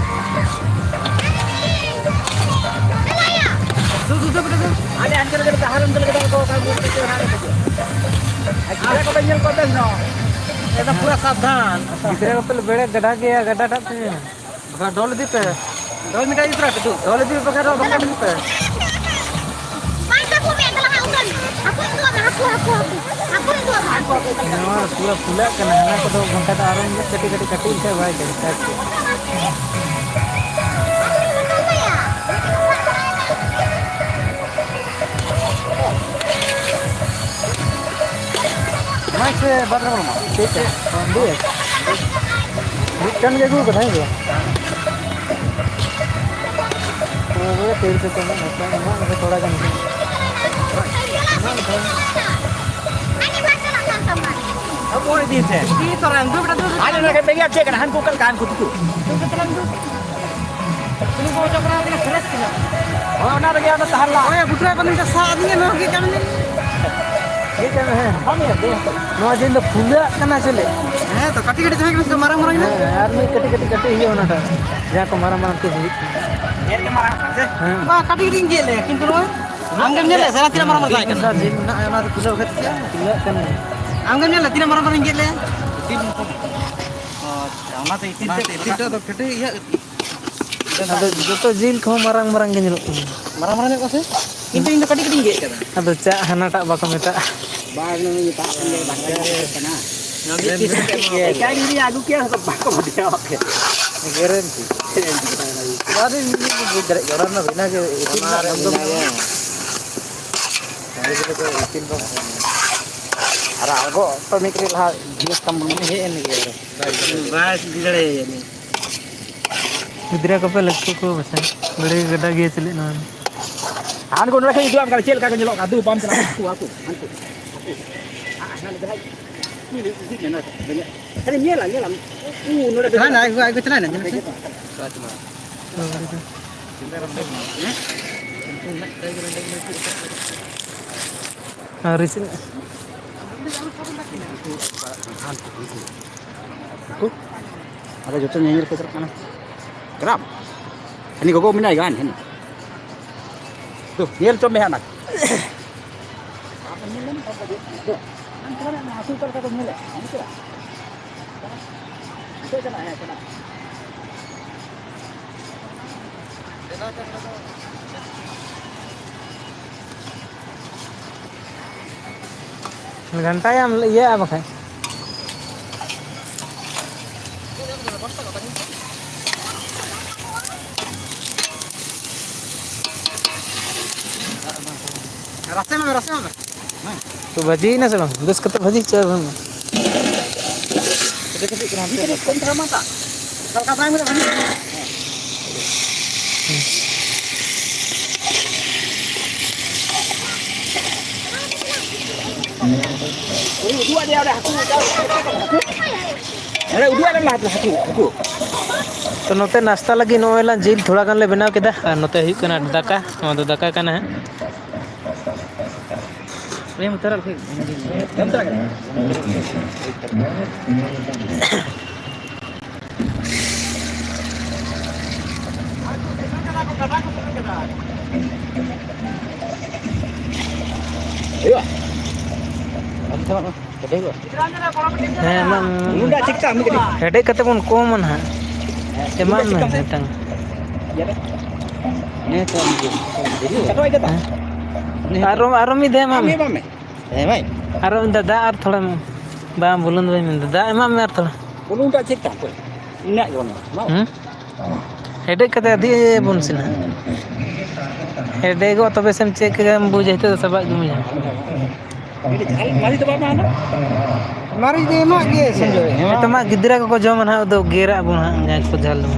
ᱫᱩ, ᱫᱩ, ᱫᱩ, ᱫᱩ, ᱫᱩ᱾ ᱟᱞᱮ ᱦᱟᱱᱛᱮ ᱨᱮᱜᱮ ᱰᱟᱦᱟᱨ ᱚᱱᱛᱮ ᱞᱮᱠᱟ ᱫᱚ ᱚᱠᱟ ᱢᱩᱨᱛᱤ ᱪᱚ ᱦᱟᱸᱜ ᱠᱚ ᱦᱤᱡᱩᱜᱼᱟ᱾ ᱟᱨ ᱜᱤᱫᱽᱨᱟᱹ ᱠᱚᱯᱮ ᱧᱮᱞ ᱠᱚᱣᱟ ᱵᱮᱥ ᱧᱚᱜ᱾ ᱮᱠᱫᱚᱢ ᱯᱩᱨᱟᱹ ᱥᱟᱵᱫᱷᱟᱱ᱾ ᱜᱤᱫᱽᱨᱟᱹ ᱠᱚᱯᱮ ᱵᱮᱲᱮ ᱜᱟᱰᱟ ᱜᱮᱭᱟ, ᱜᱟᱰᱟ ᱴᱟᱜ ᱛᱮ᱾ ᱵᱟᱠᱷᱟᱱ ᱰᱚᱞ ᱤᱫᱤ ᱯᱮ᱾ ᱰᱚᱞ ᱢᱤᱫᱴᱟᱝ ᱤᱫᱤ ᱛᱚᱨᱟᱭ ᱯᱮ, ᱫᱩ᱾ ᱰᱚᱞ ᱤᱫᱤ ᱯᱮ, ᱵᱟᱠᱷᱟᱱ ᱫᱚ ᱵᱟᱠᱚ ᱤᱫᱤ ᱯᱮ᱾ ᱵᱟᱝ ᱛᱟᱠᱚ ᱢᱮ, ᱮᱠᱞᱟ ᱦᱟᱸᱜ ᱩᱰᱟᱹᱱ᱾ ᱦᱟᱹᱠᱩ ᱤᱧ ᱫᱩ ᱟᱢᱟ, ᱦᱟᱹᱠᱩ, ᱦᱟᱹᱠᱩ, ᱦᱟᱹᱠᱩ᱾ ᱦᱟᱹᱠᱩ ᱤᱧ ᱫᱩ ᱟᱢᱟ᱾ ᱱᱚᱣᱟ ᱯᱩᱨᱟᱹ ᱯᱷᱩᱞᱟᱜ ᱠᱟᱱᱟ, ᱦᱟᱱᱟ ᱠᱚᱫᱚ ᱜᱷᱚᱱᱴᱟ ᱫᱚ ᱟᱨᱚ ᱢᱤᱫ ᱠᱟᱹᱴᱤᱡ ᱠᱟᱹᱴᱤᱡ ᱠᱟᱹᱴᱤᱡ ᱞᱮᱠᱷᱟᱡ ᱵᱟᱭ ᱪᱟᱹᱞᱩᱜᱼᱟ᱾ ᱢᱟᱥᱮ ᱵᱟᱫᱽ ᱨᱮ ᱵᱚᱞᱚ ᱢᱟ᱾ ᱴᱷᱤᱠ ᱜᱮᱭᱟ᱾ ᱢᱤᱫᱴᱟᱝ ᱜᱮ ᱟᱹᱜᱩ ᱠᱟᱫᱟ, ᱦᱮᱸ ᱥᱮ ᱵᱟᱝ? ᱛᱚᱵᱮ ᱛᱤᱨ ᱠᱚ ᱠᱚᱢᱚᱜ ᱱᱟᱥᱮ, ᱮᱢᱟᱜ ᱢᱮᱥᱮ ᱛᱷᱚᱲᱟ ᱜᱟᱱ᱾ ᱮᱢᱟᱜ ᱢᱮᱥᱮ᱾ ᱠᱚ ᱤᱫᱤ ᱛᱮ᱾ ᱤᱫᱤ ᱛᱚᱨᱟᱭᱟᱢ, ᱫᱩ ᱵᱮᱴᱟ, ᱫᱩ ᱵᱮᱴᱟ᱾ ᱟᱞᱮ ᱱᱚᱰᱮ ᱵᱮᱜᱮᱫ ᱪᱮᱫ ᱠᱟᱱᱟ? ᱦᱟᱱᱠᱩ ᱚᱠᱟ ᱞᱮᱠᱟ? ᱦᱟᱱᱠᱩ ᱫᱩᱠᱩ᱾ ᱫᱩ ᱵᱮᱴᱟ, ᱫᱩ᱾ ᱩᱱᱤ ᱠᱚ ᱚᱪᱚᱜ ᱠᱟᱱᱟ, ᱩᱱᱤ ᱯᱷᱨᱮᱥ ᱠᱟᱱᱟ᱾ ᱦᱳᱭ, ᱚᱱᱟ ᱨᱮᱜᱮ ᱟᱫᱚ ᱛᱟᱦᱮᱱ ᱞᱟᱜ᱾ ᱦᱳᱭ, ᱵᱩᱴᱨᱟ ᱠᱚ ᱱᱤᱝᱠᱟ ᱥᱟᱵ ᱟᱹᱫᱤᱧᱟ, ᱱᱚᱣᱟ ᱜᱮ ᱠᱟᱹᱢᱤ᱾ ᱪᱮᱫ ᱠᱟᱹᱢᱤ? ᱦᱮᱸ, ᱵᱟᱢ ᱧᱮᱞ ᱫᱮ᱾ ᱱᱚᱣᱟ ᱡᱤᱞ ᱫᱚ ᱯᱷᱩᱞᱟᱹᱜ ᱠᱟᱱᱟ ᱪᱮᱞᱮ? ᱦᱮᱸ, ᱛᱚ, ᱠᱟᱹᱴᱤᱡ ᱠᱟᱹᱴᱤᱡ ᱛᱟᱦᱮᱸ ᱠᱟᱱᱟ ᱥᱮ ᱢᱟᱨᱟᱝ ᱢᱟᱨᱟᱝ ᱮᱱᱟ? ᱦᱮᱸ, ᱟᱨ ᱢᱤᱫ ᱠᱟᱹᱴᱤᱡ ᱠᱟᱹᱴᱤᱡ ᱠᱟᱹᱴᱤᱡ ᱦᱩᱭᱩᱜᱼᱟ ᱚᱱᱟᱴᱟᱜ, ᱡᱟᱦᱟᱸ ᱠᱚ ᱢᱟᱨᱟᱝ ᱢᱟᱨᱟᱝ ᱠᱚ ᱦᱩᱭᱩᱜ ᱠᱟᱱᱟ᱾ ᱰᱷᱮᱨ ᱜᱮ ᱢᱟᱨᱟᱝ ᱠᱟᱱᱟ ᱥᱮ? ᱦᱮᱸ᱾ ᱵᱟ, ᱠᱟᱹᱴᱤᱡ ᱠᱟᱹᱴᱤᱡ ᱤᱧ ᱜᱮᱫ ᱞᱮᱫ, ᱠᱤᱱᱛᱩ ᱱᱚᱣᱟ ᱟᱢ ᱜᱮᱢ ᱧᱮᱞ ᱞᱮᱫ ᱥᱮ? ᱚᱱᱟ ᱛᱤᱱᱟᱹᱜ ᱢᱟᱨᱟᱝ ᱢᱟᱨᱟᱝ ᱛᱟᱦᱮᱸ ᱠᱟᱱᱟ? ᱡᱤᱞ ᱢᱮᱱᱟᱜᱼᱟ, ᱚᱱᱟ ᱫᱚ ᱯᱷᱩᱞᱟᱹᱜ ᱠᱟᱱᱟ, ᱯᱷᱩᱞᱟᱹᱜ ᱠᱟᱱᱟ᱾ ᱟᱢ ᱜᱮᱢ ᱧᱮᱞ ᱞᱮᱫ ᱛᱤᱱᱟᱹᱜ ᱢᱟᱨᱟᱝ ᱢᱟᱨᱟᱝ ᱤᱧ ᱜᱮᱫ ᱞᱮᱫ? ᱚ, ᱟᱪᱪᱷᱟ, ᱚᱱᱟᱛᱮ ᱤᱛᱤᱞ ᱛᱮᱫ ᱫᱚ ᱠᱟᱹᱴᱤᱡ ᱤᱭᱟᱹ᱾ ᱟᱫᱚ ᱡᱚᱛᱚ ᱡᱤᱞ ᱠᱚᱦᱚᱸ ᱢᱟᱨᱟᱝ ᱢᱟᱨᱟᱝ ᱜᱮ ᱧᱮᱞᱚᱜ ᱠᱟᱱᱟ᱾ ᱢᱟᱨᱟᱝ ᱢᱟᱨᱟᱝ ᱧᱚᱜ ᱠᱚ ᱥᱮ? ᱠᱤᱱᱛᱩ ᱤᱧ ᱫᱚ ᱠᱟᱹᱴᱤᱡ ᱠᱟᱹᱴᱤᱡ ᱤᱧ ᱜᱮᱫ ᱠᱟᱫᱟ᱾ ᱟᱫᱚ ᱪᱟᱜ ᱦᱟᱱᱟᱴᱟᱜ ᱵᱟᱠᱚ ᱢᱮᱛᱟᱜᱼᱟ᱾ ᱵᱟᱝ, ᱱᱩᱭ ᱢᱮᱛᱟᱜ ᱠᱟᱱ ᱜᱮᱭᱟ, ᱵᱟᱝ ᱜᱮᱫ ᱠᱟᱱᱟ᱾ ᱮᱠᱟᱭ ᱡᱩᱫᱤ ᱟᱹᱜᱩ ᱠᱮᱭᱟ, ᱦᱚᱭᱛᱚ ᱵᱟᱠᱚ ᱵᱟᱰᱟᱭᱟ ᱵᱟᱯᱮ᱾ ᱜᱮᱨᱮᱱᱴᱤ᱾ ᱚᱱᱟ ᱫᱚ ᱤᱧ ᱫᱚ ᱵᱩᱡᱽ ᱫᱟᱲᱮᱭᱟᱜ ᱜᱮᱭᱟ, ᱚᱱᱟ ᱨᱮᱱᱟᱜ ᱵᱷᱤᱱᱟᱹ ᱜᱮ ᱤᱛᱤᱞ ᱨᱮᱱᱟᱜ ᱫᱟᱢ ᱫᱚ ᱢᱮᱱᱟᱜᱼᱟ᱾ ᱟᱨ ᱟᱬᱜᱚ ᱚᱠᱛᱚ ᱢᱤᱫ ᱠᱟᱹᱴᱤᱡ ᱞᱟᱦᱟ ᱡᱤᱱᱤᱥ ᱛᱟᱢ ᱦᱮᱡ ᱮᱱ ᱜᱮᱭᱟ᱾ ᱵᱟᱭ ᱤᱫᱤ ᱫᱟᱲᱮᱭᱟᱧᱟ᱾ ᱜᱤᱫᱽᱨᱟᱹ ᱠᱚᱯᱮ ᱞᱟᱹᱠᱛᱤ ᱠᱚ ᱵᱟᱪᱷᱟ, ᱵᱟᱹᱲᱤ ᱜᱟᱰᱟ ᱜᱮᱭᱟ ᱪᱮᱞᱮ ᱱᱚᱣᱟ ᱫᱚ? ᱦᱟᱱ ᱠᱚ ᱱᱚᱰᱮ ᱠᱷᱚᱱ ᱤᱫᱤ ᱟᱢ ᱠᱟᱱᱟ, ᱪᱮᱫ ᱞᱮᱠᱟ ᱠᱚ ᱧᱮᱞᱚᱜ ᱠᱟᱱᱟ? ᱫᱩ ᱵᱟᱢ ᱪᱟᱞᱟᱜ ᱠᱟᱱᱟ, ᱦᱟᱹᱠᱩ, ᱦᱟᱹᱠᱩ, ᱦᱟᱹᱠᱩ᱾ ᱟᱨ ᱦᱟᱱᱟ ᱫᱚ ᱦᱟᱸᱜ ᱧᱮᱞᱟ, ᱧᱮᱞᱟ᱾ ᱩᱱᱠᱩ ᱱᱚᱰᱮ ᱫᱚ ᱪᱟᱞᱟᱣ ᱮᱱᱟ, ᱟᱡ ᱜᱚ, ᱟᱡ ᱜᱚ ᱪᱟᱞᱟᱣ ᱮᱱᱟ, ᱧᱮᱞ ᱢᱮᱥᱮ᱾ ᱟᱨ ᱤᱥᱤᱱ᱾ ᱩᱱᱠᱩ? ᱟᱫᱚ ᱡᱚᱛᱚ ᱧᱮᱧᱮᱞ ᱠᱚ ᱪᱟᱞᱟᱜ ᱠᱟᱱᱟ᱾ ᱜᱨᱟᱢ? ᱦᱟᱹᱱᱤ ᱜᱚᱜᱚ ᱢᱮᱱᱟᱭ ᱜᱟᱱ, ᱦᱟᱹᱱᱤ᱾ ᱫᱩ, ᱧᱮᱞ ᱦᱚᱪᱚ ᱢᱮ ᱦᱟᱸᱜ ᱚᱱᱟ᱾ ᱟᱢ ᱧᱮᱞ ᱞᱮᱢ, ᱟᱢ ᱧᱮᱞ ᱞᱮᱢ᱾ ᱫᱩ, ᱟᱢ ᱪᱟᱞᱟᱜ ᱢᱮ, ᱦᱟᱹᱥᱩ ᱚᱠᱟ ᱞᱮᱠᱟ ᱠᱚ ᱧᱮᱞᱮᱫ, ᱦᱟᱹᱱᱤ ᱪᱟᱞᱟᱜ᱾ ᱱᱤᱛᱚᱜ ᱪᱟᱞᱟᱜ, ᱦᱮᱸ, ᱪᱟᱞᱟᱜ᱾ ᱜᱷᱟᱱᱴᱟᱭᱟᱢ ᱤᱭᱟᱹᱜᱼᱟ ᱵᱟᱠᱷᱟᱡ᱾ ᱨᱟᱥᱮ ᱢᱮ, ᱨᱟᱥᱮ ᱢᱮ᱾ ᱛᱚ ᱵᱷᱟᱹᱡᱤᱭᱮᱱᱟ ᱥᱮ ᱵᱟᱝ? ᱵᱮᱥ ᱠᱟᱛᱮ ᱵᱷᱟᱹᱡᱤ ᱦᱚᱪᱚᱭ ᱵᱷᱟᱹᱡᱤ᱾ ᱠᱟᱹᱴᱤᱡ ᱠᱟᱹᱴᱤᱡ ᱠᱟᱱᱟ᱾ ᱦᱟᱞᱠᱟ ᱵᱟᱝ ᱦᱩᱭᱩᱜᱼᱟ ᱵᱷᱟᱹᱡᱤ᱾ ᱩᱫᱩᱜ ᱟᱫᱮᱭᱟ ᱚᱸᱰᱮ ᱦᱟᱹᱠᱩ, ᱚᱸᱰᱮ ᱩᱫᱩᱜ ᱟᱫᱮ ᱞᱟᱦᱟ ᱦᱟᱹᱠᱩ, ᱦᱟᱹᱠᱩ᱾ ᱛᱚ ᱱᱚᱛᱮ ᱱᱟᱥᱛᱟ ᱞᱟᱹᱜᱤᱫ ᱱᱚᱜᱼᱚᱭ ᱞᱟᱝ ᱡᱤᱞ ᱛᱷᱚᱲᱟ ᱜᱟᱱ ᱞᱮ ᱵᱮᱱᱟᱣ ᱠᱮᱫᱟ, ᱟᱨ ᱱᱚᱛᱮ ᱦᱩᱭᱩᱜ ᱠᱟᱱᱟ ᱫᱟᱠᱟ᱾ ᱱᱚᱣᱟ ᱫᱚ ᱫᱟᱠᱟ ᱠᱟᱱᱟ ᱦᱟᱸᱜ᱾ ᱦᱩᱭᱩᱜᱼᱟ᱾ ᱦᱮᱸ, ᱮᱢᱟᱜ ᱢᱮ, ᱮᱢᱟᱜ ᱢᱮ᱾ ᱵᱩᱞᱩᱝ ᱫᱟᱜ ᱪᱮᱫ ᱠᱟ ᱢᱤᱫ ᱠᱟᱹᱴᱤᱡ? ᱦᱮᱰᱮᱡ ᱠᱟᱛᱮ ᱵᱚᱱ ᱠᱚᱢᱟ ᱱᱟᱦᱟᱜ᱾ ᱦᱮᱸ, ᱮᱢᱟᱜ ᱵᱩᱞᱩᱝ ᱢᱮ ᱫᱟᱜ ᱪᱮᱫ ᱠᱟ? ᱢᱤᱫᱴᱟᱝ᱾ ᱦᱮᱸ ᱛᱚ, ᱪᱟᱴᱚ ᱟᱭ ᱠᱟᱛᱟ᱾ ᱦᱮᱸ᱾ ᱟᱨᱚ, ᱟᱨᱚ ᱢᱤᱫ ᱫᱷᱟᱣ ᱮᱢᱟᱜ ᱟᱢ ᱢᱮ᱾ ᱮᱢᱟᱜ ᱢᱮ᱾ ᱦᱮᱸ ᱵᱷᱟᱭ᱾ ᱟᱨᱚ ᱢᱤᱫ ᱫᱷᱟᱣ ᱫᱟᱜ ᱟᱨ ᱛᱷᱚᱲᱟ ᱮᱢᱟᱜ ᱢᱮ᱾ ᱵᱟᱝ, ᱵᱩᱞᱩᱝ ᱫᱚ ᱵᱟᱹᱧ ᱢᱮᱱᱫᱟ, ᱫᱟᱜ ᱮᱢᱟᱜ ᱢᱮ ᱟᱨ ᱛᱷᱚᱲᱟ᱾ ᱵᱩᱞᱩᱝ ᱫᱟᱜ ᱪᱮᱫ ᱠᱟ ᱦᱟᱯᱳᱭ? ᱤᱱᱟᱹᱜ ᱜᱮ ᱵᱟᱹᱱᱩᱜᱼᱟ᱾ ᱦᱩᱸ? ᱦᱮᱰᱮᱡ ᱠᱟᱛᱮ ᱟᱹᱫᱷᱤ ᱵᱚᱱ ᱤᱥᱤᱱᱟ᱾ ᱦᱮᱰᱮᱡᱚᱜ ᱛᱚᱵᱮ ᱥᱮᱢ ᱪᱮᱫ ᱠᱟᱢ ᱵᱩᱡᱟ, ᱱᱤᱛᱚᱜ ᱫᱚ ᱥᱟᱵᱟᱜ ᱜᱮᱢ ᱵᱩᱡᱟ᱾ ᱢᱟᱹᱨᱤᱪ ᱫᱚ ᱵᱟᱢ ᱮᱢᱟᱜᱼᱟ? ᱢᱟᱹᱨᱤᱪ ᱫᱚ ᱮᱢᱟᱜ ᱜᱮ ᱥᱚᱧᱡᱚᱭ, ᱮᱢᱟᱜ᱾ ᱱᱤᱛᱚᱜ ᱢᱟ ᱜᱤᱫᱽᱨᱟᱹ ᱠᱚᱠᱚ ᱡᱚᱢᱟ ᱱᱟᱦᱟᱜ, ᱩᱫᱩᱜ ᱜᱮᱨᱟᱜ ᱵᱚᱱ ᱦᱟᱸᱜ, ᱡᱟᱦᱟᱸᱭ ᱠᱚ ᱡᱷᱟᱹᱞ ᱫᱚ᱾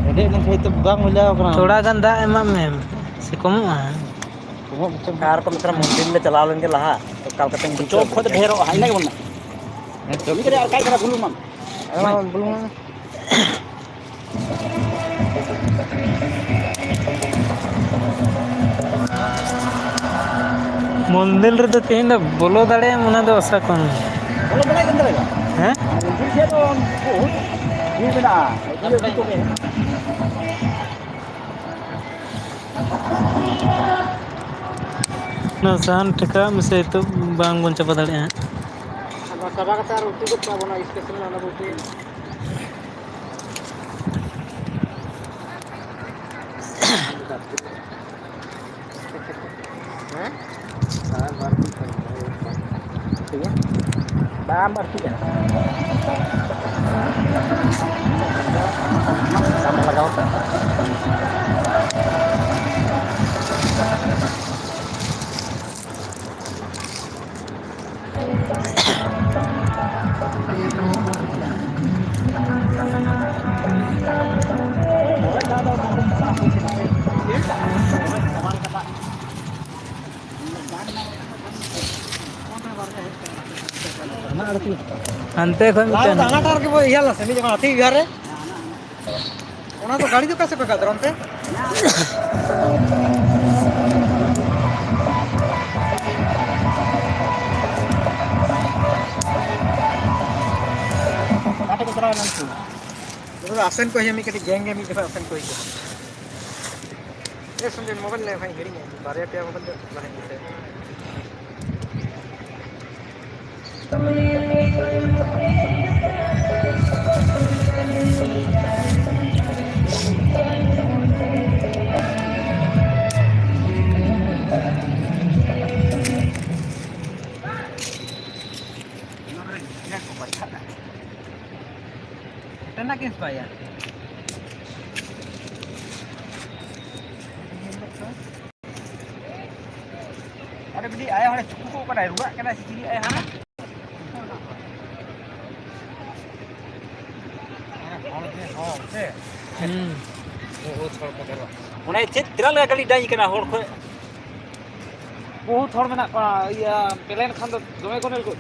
ᱦᱮᱰᱮᱡ ᱞᱮᱱᱠᱷᱟᱱ ᱛᱚ ᱵᱟᱝ ᱢᱚᱡᱟ ᱠᱟᱱᱟ᱾ ᱛᱷᱚᱲᱟ ᱜᱟᱱ ᱫᱟᱜ ᱮᱢᱟᱜ ᱢᱮ, ᱥᱮ ᱠᱚᱢᱚᱜᱼᱟ᱾ ᱠᱚᱢᱚᱜ ᱜᱮᱪᱚᱝ᱾ ᱟᱨ ᱠᱚ ᱢᱮᱛᱟᱜᱼᱟ, ᱢᱚᱱᱫᱤᱨ ᱞᱮ ᱪᱟᱞᱟᱣ ᱞᱮᱱ ᱜᱮ ᱞᱟᱦᱟ, ᱛᱚ ᱚᱠᱟ ᱞᱮᱠᱟᱛᱮᱢ ᱵᱩᱡᱷᱟᱹᱣ ᱪᱚᱯ ᱠᱷᱚᱡ ᱫᱚ ᱠᱮᱫᱟ? ᱰᱷᱮᱨᱚᱜᱼᱟ, ᱤᱱᱟᱹ ᱜᱮ ᱵᱚᱞᱮ᱾ ᱦᱮᱸ, ᱪᱚᱯ ᱢᱤᱫ ᱜᱷᱟᱹᱲᱤᱡ ᱟᱨ ᱠᱟᱭ ᱠᱟᱱᱟ, ᱵᱩᱞᱩᱝ ᱮᱢᱟᱢ᱾ ᱦᱮᱸ, ᱢᱟ, ᱵᱩᱞᱩᱝ ᱢᱮ᱾ ᱢᱚᱱᱫᱤᱨ ᱨᱮᱫᱚ ᱛᱮᱦᱮᱧ ᱫᱚ ᱵᱚᱞᱚ ᱫᱟᱲᱮᱭᱟᱜ ᱟᱢ, ᱚᱱᱟ ᱫᱚ ᱟᱥᱟ ᱠᱚᱢ᱾ ᱵᱚᱞᱚ ᱫᱟᱲᱮᱭᱟᱜ ᱠᱟᱱ ᱛᱟᱞᱮᱭᱟ᱾ ᱦᱮᱸ? ᱢᱚᱱᱫᱤᱨ ᱥᱮᱫ ᱫᱚ ᱩᱱᱠᱩ ᱦᱩᱲᱩ ᱢᱮᱱᱟᱜᱼᱟ᱾ ᱚᱱᱟ ᱥᱟᱦᱟᱱ ᱴᱷᱮᱠᱟᱣ ᱢᱮᱥᱮ, ᱱᱤᱛᱚᱜ ᱵᱟᱝ ᱵᱚᱱ ᱪᱟᱵᱟ ᱫᱟᱲᱮᱭᱟᱜᱼᱟ ᱦᱟᱸᱜ᱾ ᱟᱫᱚ ᱪᱟᱵᱟ ᱠᱟᱛᱮ ᱟᱨ ᱩᱛᱩ ᱜᱚᱫ ᱠᱟᱜᱼᱟ ᱵᱚᱱ, ᱚᱱᱟ ᱥᱴᱮᱥᱚᱱ ᱨᱮ ᱚᱱᱟ ᱵᱚ ᱩᱛᱩᱭᱟ᱾ ᱦᱮᱸ? ᱟᱨ ᱵᱟᱨ ᱫᱤᱱ ᱠᱷᱚᱱ ᱴᱷᱤᱠ ᱜᱮᱭᱟ? ᱵᱟᱝ ᱵᱟᱹᱲᱛᱤᱜ ᱠᱟᱱᱟ᱾ ᱫᱟᱢ ᱞᱟᱜᱟᱣ ᱠᱟᱜᱼᱟ᱾ ᱦᱟᱱᱛᱮ ᱠᱷᱚᱱ ᱞᱟᱦᱟ ᱢᱤᱫᱴᱮᱱ ᱫᱚ ᱦᱟᱱᱟᱴᱟᱜ ᱨᱮᱜᱮ ᱵᱚ ᱤᱭᱟᱹ ᱞᱮᱫᱟ ᱥᱮ, ᱢᱤᱫ ᱡᱚᱠᱷᱚᱱ ᱦᱟᱹᱛᱤ ᱵᱤᱦᱟᱨ ᱨᱮ᱾ ᱚᱱᱟ ᱫᱚ ᱜᱟᱹᱰᱤ ᱫᱚ ᱚᱠᱟ ᱥᱮᱫ ᱠᱚ ᱠᱟᱫ ᱚᱱᱛᱮ? ᱚᱠᱟ ᱴᱷᱮᱱ ᱠᱚ ᱪᱟᱞᱟᱣ ᱮᱱᱟ ᱩᱱᱠᱩ? ᱩᱱᱠᱩ ᱫᱚ ᱟᱥᱮᱱ ᱠᱚ ᱦᱩᱭᱩᱜᱼᱟ, ᱢᱤᱫ ᱠᱟᱹᱴᱤᱡ ᱜᱮᱝ ᱜᱮ ᱢᱤᱫ ᱡᱚᱠᱷᱚᱡ ᱟᱥᱮᱱ ᱠᱚ ᱦᱩᱭᱩᱜᱼᱟ᱾ ᱮ ᱥᱚᱧᱡᱚᱭ, ᱢᱳᱵᱟᱭᱤᱞ ᱞᱟᱹᱭ ᱠᱷᱟᱱ ᱦᱤᱲᱤᱧᱟ, ᱵᱟᱨᱭᱟ ᱯᱮᱭᱟ ᱢᱳᱵᱟᱭᱤᱞ ᱫᱚ ᱞᱟᱦᱟᱧ ᱫᱤᱥᱟᱹᱭᱟ᱾ ᱚᱱᱟ ᱠᱚᱨᱮ ᱜᱤᱫᱽᱨᱟᱹ ᱠᱚ ᱵᱟᱪᱷᱟᱜᱼᱟ᱾ ᱚᱱᱟ ᱜᱮ ᱵᱟᱭᱟ᱾ ᱚᱸᱰᱮ ᱢᱤᱫᱴᱤᱡ ᱟᱭᱳ ᱦᱚᱲᱮ ᱪᱩᱠᱩ ᱠᱚᱜ ᱠᱟᱱᱟᱭ, ᱨᱩᱣᱟᱹᱜ ᱠᱟᱱᱟᱭ ᱥᱮ ᱪᱤᱞᱤ ᱟᱭᱳ ᱦᱚᱲ? ᱦᱚᱲ ᱜᱮ ᱦᱚᱲ ᱥᱮ? ᱦᱩᱸ᱾ ᱵᱚᱦᱩᱛ ᱦᱚᱲ ᱠᱚ ᱡᱟᱣᱨᱟ᱾ ᱚᱱᱮ ᱪᱮᱫ ᱛᱤᱱᱟᱹᱜ ᱞᱮᱠᱟ ᱜᱟᱹᱰᱤ ᱰᱟᱹᱦᱤ ᱠᱟᱱᱟ ᱦᱚᱲ ᱠᱷᱚᱡ᱾ ᱵᱚᱦᱩᱛ ᱦᱚᱲ ᱢᱮᱱᱟᱜ ᱠᱚᱣᱟ, ᱤᱭᱟᱹ, ᱯᱞᱮᱱ ᱠᱷᱟᱱ ᱫᱚ ᱫᱚᱢᱮ ᱠᱚ ᱧᱮᱞ ᱠᱚ᱾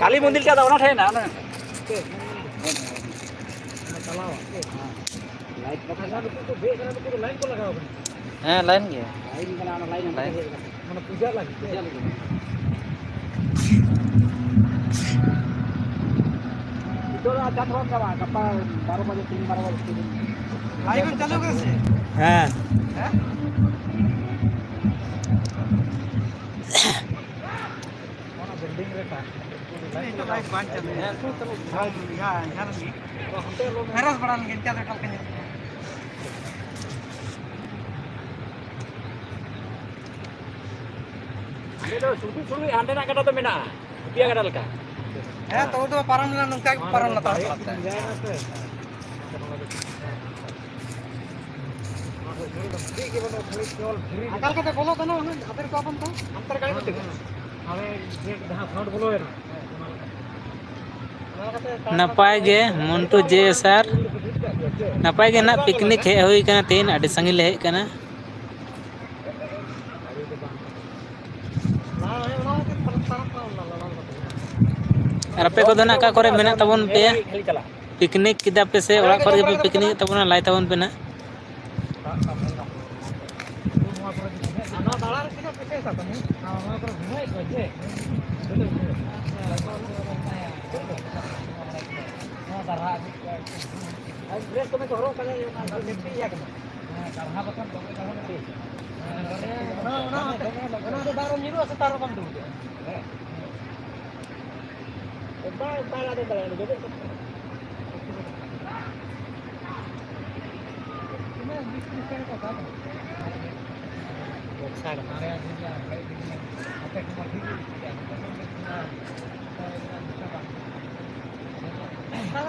ᱠᱟᱞᱤ ᱢᱚᱱᱫᱤᱨ ᱴᱟᱜ ᱫᱚ ᱚᱱᱟ ᱴᱷᱮᱱ ᱦᱮᱱᱟᱜᱼᱟ, ᱚᱱᱟ᱾ ᱪᱮᱫ? ᱚᱱᱟ ᱪᱟᱞᱟᱣᱟ, ᱪᱮᱫ? ᱞᱟᱭᱤᱴ ᱵᱟᱠᱷᱟᱱ ᱟᱪᱪᱷᱟ, ᱱᱩᱠᱩ ᱠᱚ ᱫᱮᱡ ᱠᱟᱱᱟ, ᱱᱩᱠᱩ ᱫᱚ ᱞᱟᱭᱤᱱ ᱠᱚ ᱞᱟᱜᱟᱣ ᱠᱟᱱᱟ᱾ ᱦᱮᱸ, ᱞᱟᱭᱤᱱ ᱜᱮ᱾ ᱞᱟᱭᱤᱱ ᱠᱟᱱᱟ, ᱚᱱᱟ ᱞᱟᱭᱤᱱ ᱞᱟᱭᱤᱱ᱾ ᱢᱟᱱᱮ ᱯᱩᱡᱟᱹ ᱞᱟᱹᱜᱤᱫ, ᱪᱮᱫ? ᱯᱩᱡᱟᱹ ᱞᱟᱹᱜᱤᱫ᱾ ᱱᱤᱛᱚᱜ ᱫᱚ ᱟᱪᱪᱷᱟ, ᱛᱷᱚᱲᱟ ᱪᱟᱵᱟᱜᱼᱟ, ᱜᱟᱯᱟ ᱵᱟᱨᱚ ᱵᱟᱡᱮ, ᱛᱤᱱ ᱵᱟᱨᱚ ᱵᱟᱡᱮ, ᱛᱤᱱ᱾ ᱞᱟᱭᱤᱵᱷ ᱮᱢ ᱪᱟᱹᱞᱩ ᱠᱟᱫᱟ ᱥᱮ? ᱦᱮᱸ᱾ ᱦᱮᱸ? ᱚᱱᱟ ᱵᱤᱞᱰᱤᱝ ᱨᱮ ᱛᱟᱦᱮᱸ᱾ ᱱᱤᱛᱚᱜ ᱞᱟᱭᱤᱵᱷ ᱵᱟᱝ ᱪᱟᱹᱞᱩᱭᱟ᱾ ᱦᱮᱸ, ᱛᱚ, ᱛᱚ, ᱦᱮᱸ, ᱤᱭᱟᱹ, ᱤᱭᱟᱹ ᱨᱮᱜᱮ᱾ ᱯᱷᱮᱨᱮᱥ ᱵᱟᱲᱟ ᱞᱮᱱᱜᱮ, ᱤᱱᱠᱟ ᱫᱚ ᱮᱠᱟᱞ ᱛᱮ ᱧᱮᱞ ᱠᱚᱣᱟ᱾ ᱦᱟᱸᱰᱮ ᱫᱚ ᱥᱩᱫᱷᱩ ᱥᱩᱫᱷᱩ ᱦᱟᱸᱰᱮᱱᱟᱜ ᱜᱟᱰᱟ ᱫᱚ ᱢᱮᱱᱟᱜᱼᱟ, ᱦᱩᱯᱤᱭᱟ ᱜᱟᱰᱟ ᱞᱮᱠᱟ᱾ ᱦᱮᱸ, ᱛᱚ ᱫᱚ ᱯᱟᱨᱚᱢ ᱞᱮᱱᱟ, ᱱᱚᱝᱠᱟ ᱜᱮ ᱯᱟᱨᱚᱢ ᱞᱮᱱᱟ ᱛᱟᱲᱟᱢ ᱛᱟᱲᱟᱢ ᱛᱮ᱾ ᱟᱠᱟ ᱞᱮᱠᱟᱛᱮ ᱵᱚᱞᱚ ᱜᱟᱱᱚᱜᱼᱟ, ᱚᱱᱟ ᱦᱟᱛᱮᱨ ᱠᱚ ᱟᱵᱚᱱ ᱛᱚ? ᱦᱟᱱᱛᱮ ᱨᱮ ᱜᱟᱹᱰᱤ ᱠᱚ ᱛᱤᱸᱜᱩᱱᱟ᱾ ᱦᱟᱱᱮ ᱡᱮ ᱡᱟᱦᱟᱸ ᱯᱷᱨᱚᱱᱴ ᱵᱚᱞᱚᱭᱮᱱᱟ᱾ ᱱᱟᱯᱟᱭ ᱜᱮ ᱢᱚᱱᱴᱩ ᱡᱮ ᱮᱥ ᱟᱨ, ᱱᱟᱯᱟᱭ ᱜᱮ ᱱᱟᱜ ᱯᱤᱠᱱᱤᱠ ᱦᱮᱡ ᱦᱩᱭ ᱠᱟᱱᱟ ᱛᱮᱦᱮᱧ, ᱟᱹᱰᱤ ᱥᱟᱺᱜᱤᱧ ᱞᱮ ᱦᱮᱡ ᱠᱟᱱᱟ᱾ ᱟᱨ ᱟᱯᱮ ᱠᱚᱫᱚ ᱱᱟᱜ ᱚᱠᱟ ᱠᱚᱨᱮ ᱢᱮᱱᱟᱜ ᱛᱟᱵᱚᱱ ᱯᱮᱭᱟ? ᱯᱤᱠᱱᱤᱠ ᱠᱮᱫᱟ ᱯᱮ ᱥᱮ ᱚᱲᱟᱜ ᱠᱚᱨᱮ ᱜᱮᱯᱮ ᱯᱤᱠᱱᱤᱠ ᱮᱫ ᱛᱟᱵᱚᱱᱟ? ᱞᱟᱹᱭ ᱛᱟᱵᱚᱱ ᱯᱮ ᱱᱟᱜ᱾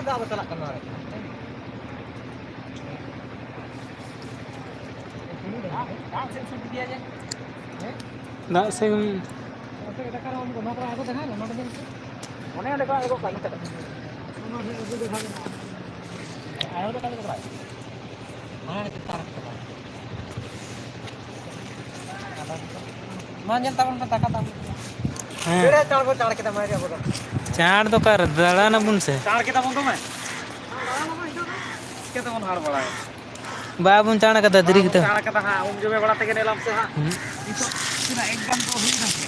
ᱫᱟᱜ ᱫᱚ ᱪᱟᱞᱟᱜ ᱠᱟᱱᱟ᱾ ᱫᱟᱜ ᱥᱮᱫ ᱢᱟ ᱧᱮᱞ ᱛᱟᱵᱚᱱ ᱯᱮ ᱫᱟᱠᱟ ᱫᱟᱜ᱾ ᱦᱮᱸ᱾ ᱪᱟᱬ ᱵᱚ ᱪᱟᱬ ᱠᱮᱫᱟ, ᱢᱟ ᱟᱵᱚ ᱫᱚ᱾ ᱪᱟᱬ ᱫᱚ ᱚᱠᱟᱨᱮ? ᱫᱟᱬᱟᱱ ᱟᱵᱚᱱ ᱥᱮ᱾ ᱪᱟᱬ ᱠᱮᱫᱟ ᱵᱚᱱ ᱫᱚᱢᱮ᱾ ᱪᱤᱠᱟᱹ ᱛᱮᱵᱚᱱ ᱦᱟᱨ ᱵᱟᱲᱟᱭᱟ? ᱵᱟᱵᱚᱱ ᱪᱟᱬ ᱠᱟᱫᱟ, ᱫᱮᱨᱤ ᱠᱟᱛᱮ᱾ ᱪᱟᱬ ᱠᱟᱫᱟ ᱦᱟᱸᱜ, ᱩᱢ ᱡᱚᱢᱮ ᱵᱟᱲᱟ ᱛᱮᱜᱮ ᱧᱮᱞᱟᱢ ᱥᱮ ᱦᱟᱸᱜ᱾ ᱦᱩᱸ᱾ ᱱᱤᱛᱚᱜ ᱛᱤᱱᱟᱹᱜ ᱮᱠ ᱜᱷᱚᱱᱴᱟ ᱦᱩᱭ ᱮᱱᱟ ᱥᱮ?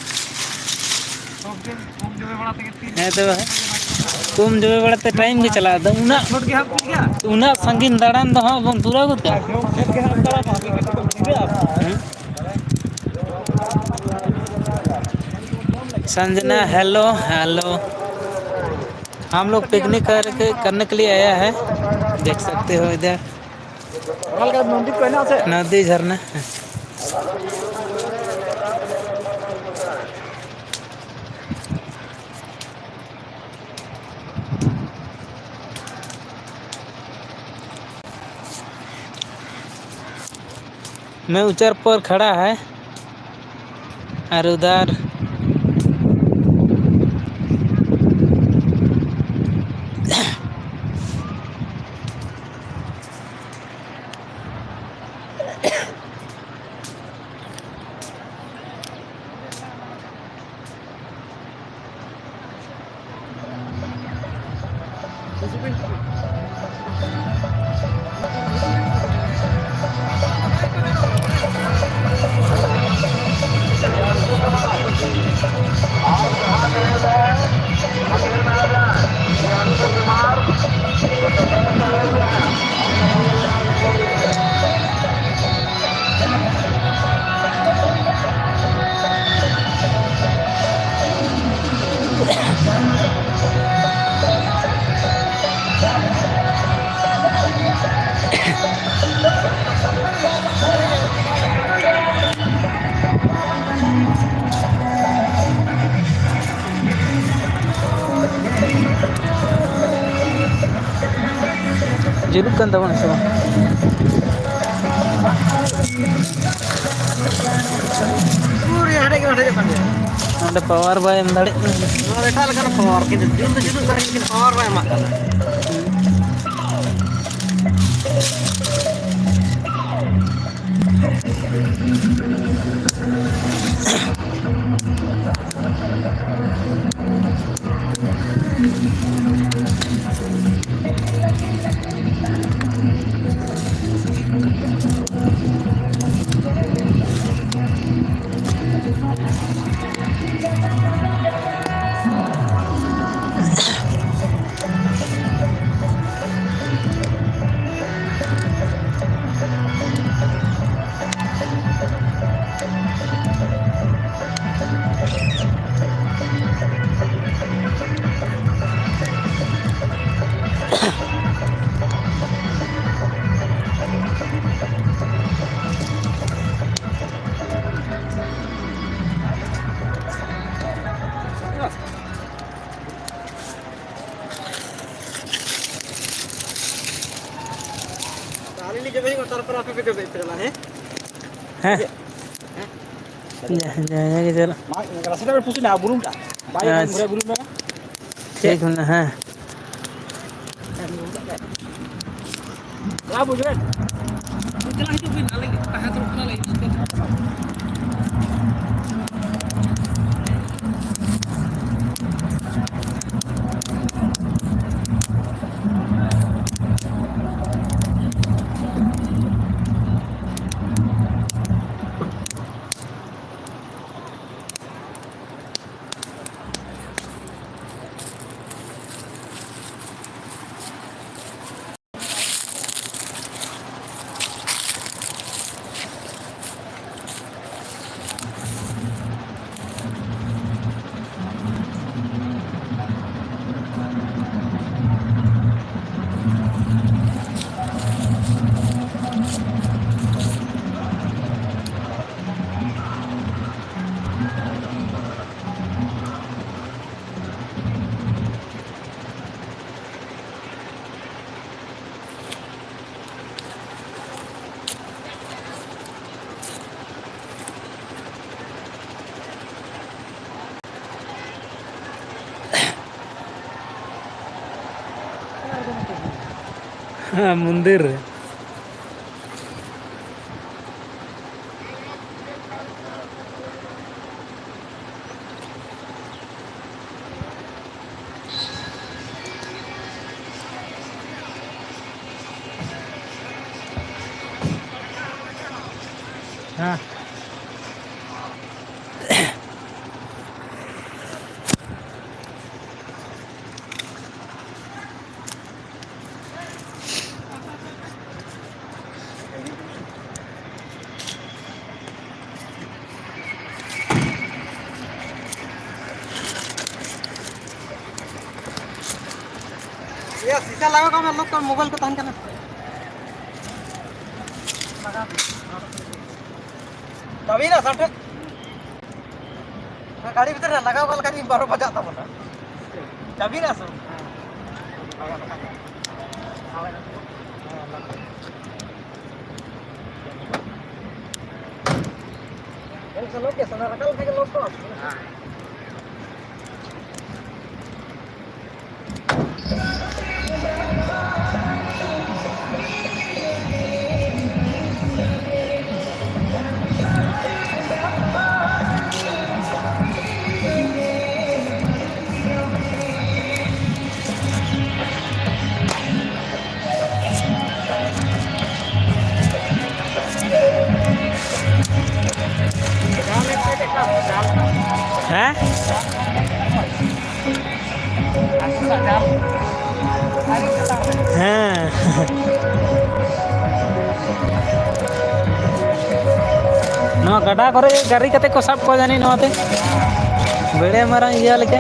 ᱥᱚᱵ ᱫᱤᱱ ᱩᱢ ᱡᱚᱢᱮ ᱵᱟᱲᱟ ᱛᱮᱜᱮ ᱛᱤᱱ ᱦᱮᱸ ᱛᱚ᱾ ᱩᱢ ᱡᱚᱢᱮ ᱵᱟᱲᱟ ᱛᱮ ᱴᱟᱭᱤᱢ ᱜᱮ ᱪᱟᱞᱟᱜᱼᱟ᱾ ᱟᱫᱚ ᱩᱱᱟᱹᱜ, ᱠᱷᱚᱱ ᱜᱮ ᱦᱟᱸᱜ ᱴᱷᱤᱠ ᱜᱮᱭᱟ᱾ ᱩᱱᱟᱹᱜ ᱥᱟᱺᱜᱤᱧ ᱫᱟᱬᱟᱱ ᱫᱚ ᱦᱟᱸᱜ ᱵᱚᱱ ᱯᱩᱨᱟᱹᱣ ᱜᱚᱫ ᱠᱟᱜᱼᱟ᱾ ᱡᱚᱢ ᱥᱮᱫ ᱜᱮ ᱦᱟᱸᱜ ᱛᱟᱲᱟᱢᱟ, ᱢᱤᱫ ᱜᱷᱟᱹᱲᱤᱡ ᱫᱚ ᱵᱩᱡᱷᱟᱹᱜᱼᱟ᱾ ᱦᱮᱸ᱾ Sanjana, hello, hello. हम लोग पिकनिक कर के, करने के लिए आया है, देख सकते हो इधर। ᱚᱱᱟ ᱞᱮᱠᱟ ᱢᱚᱱᱫᱤᱨ ᱠᱚ ᱦᱮᱱᱟᱜᱼᱟ ᱥᱮ? नदी झरना। मैं ऊंचा पर खड़ा है और उधर ᱡᱩᱞᱩᱜ ᱠᱟᱱ ᱛᱟᱵᱚᱱᱟ ᱥᱮ ᱵᱟᱝ? ᱩᱨᱮ, ᱦᱟᱸᱰᱮ ᱜᱮ, ᱦᱟᱸᱰᱮ ᱜᱮ ᱯᱟᱸᱡᱟᱭᱟ᱾ ᱱᱚᱰᱮ ᱯᱟᱣᱟᱨ ᱵᱟᱭ ᱮᱢ ᱫᱟᱲᱮᱭᱟᱜ ᱠᱟᱱᱟ᱾ ᱱᱚᱣᱟ ᱫᱚ ᱮᱴᱟᱜ ᱞᱮᱠᱟᱱ ᱯᱟᱣᱟᱨ, ᱠᱤᱱᱛᱩ ᱡᱩᱞ ᱫᱚ ᱡᱩᱞᱩᱜ ᱠᱟᱱᱟ, ᱞᱮᱠᱤᱱ ᱯᱟᱣᱟᱨ ᱵᱟᱭ ᱮᱢᱟᱜ ᱠᱟᱱᱟ᱾ ᱟᱹᱞᱤᱧ ᱞᱤᱧ ᱡᱚᱵᱮ ᱦᱩᱭᱩᱜᱼᱟ, ᱛᱟᱨᱯᱚᱨᱮ ᱟᱯᱮ ᱯᱮ ᱡᱚᱵᱮ ᱯᱮ ᱪᱟᱞᱟᱜᱼᱟ, ᱦᱮᱸ? ᱦᱮᱸ᱾ ᱦᱮᱸ? ᱡᱟ-, ᱡᱟᱭᱜᱟ ᱜᱮ ᱪᱟᱞᱟᱜ᱾ ᱢᱟ, ᱨᱟᱥᱛᱟ ᱨᱮ ᱯᱩᱥᱩᱡ ᱱᱟ, ᱵᱩᱨᱩᱢ ᱴᱟᱜ᱾ ᱵᱟᱭ ᱟᱪᱪᱷᱟ᱾ ᱵᱩᱨᱩᱢ ᱢᱮ᱾ ᱴᱷᱤᱠ ᱢᱮᱱᱟᱜᱼᱟ, ᱦᱮᱸ᱾ ᱪᱟᱞᱟᱣ ᱦᱤᱡᱩᱜ ᱵᱤᱱ, ᱟᱞᱮ ᱛᱟᱦᱮᱸ ᱫᱩᱲᱩᱵ ᱠᱟᱱᱟᱞᱮ᱾ ᱦᱮᱸ, ᱢᱚᱱᱫᱤᱨ ᱨᱮ᱾ ᱦᱮᱸ᱾ ᱤᱭᱟᱹ, ᱥᱤᱥᱟ ᱞᱟᱜᱟᱣ ᱠᱟᱜ ᱢᱮ, ᱞᱳᱠ ᱠᱚ ᱢᱳᱵᱟᱭᱤᱞ ᱠᱚ ᱛᱟᱦᱮᱱ ᱠᱟᱱᱟ᱾ ᱪᱟᱵᱤᱭᱮᱱᱟ ᱥᱟᱴᱷᱮ? ᱜᱟᱹᱰᱤ ᱵᱷᱤᱛᱨᱤ ᱨᱮ ᱞᱟᱜᱟᱣ ᱠᱟᱜ ᱞᱮᱠᱷᱟᱱ ᱤᱧ ᱵᱟᱨᱚ ᱵᱟᱡᱟᱜ ᱛᱟᱵᱚᱱᱟ᱾ ᱪᱟᱵᱤᱭᱮᱱᱟ ᱥᱮ? ᱞᱳᱠ ᱜᱮ ᱥᱟᱱᱟ ᱨᱟᱠᱟᱵ ᱞᱮᱠᱷᱟᱱ ᱜᱮ ᱞᱳᱠ ᱠᱚ᱾ ᱦᱮᱸ? ᱦᱮᱸ᱾ ᱱᱚᱣᱟ ᱜᱟᱰᱟ ᱠᱚᱨᱮ ᱜᱟᱹᱨᱤ ᱠᱟᱛᱮ ᱠᱚ ᱥᱟᱵ ᱠᱚᱣᱟ ᱡᱟᱹᱱᱤᱡ ᱱᱚᱣᱟᱛᱮ᱾ ᱵᱮᱲᱮ ᱢᱟᱨᱟᱝ ᱤᱭᱟᱹ ᱞᱮᱠᱟ᱾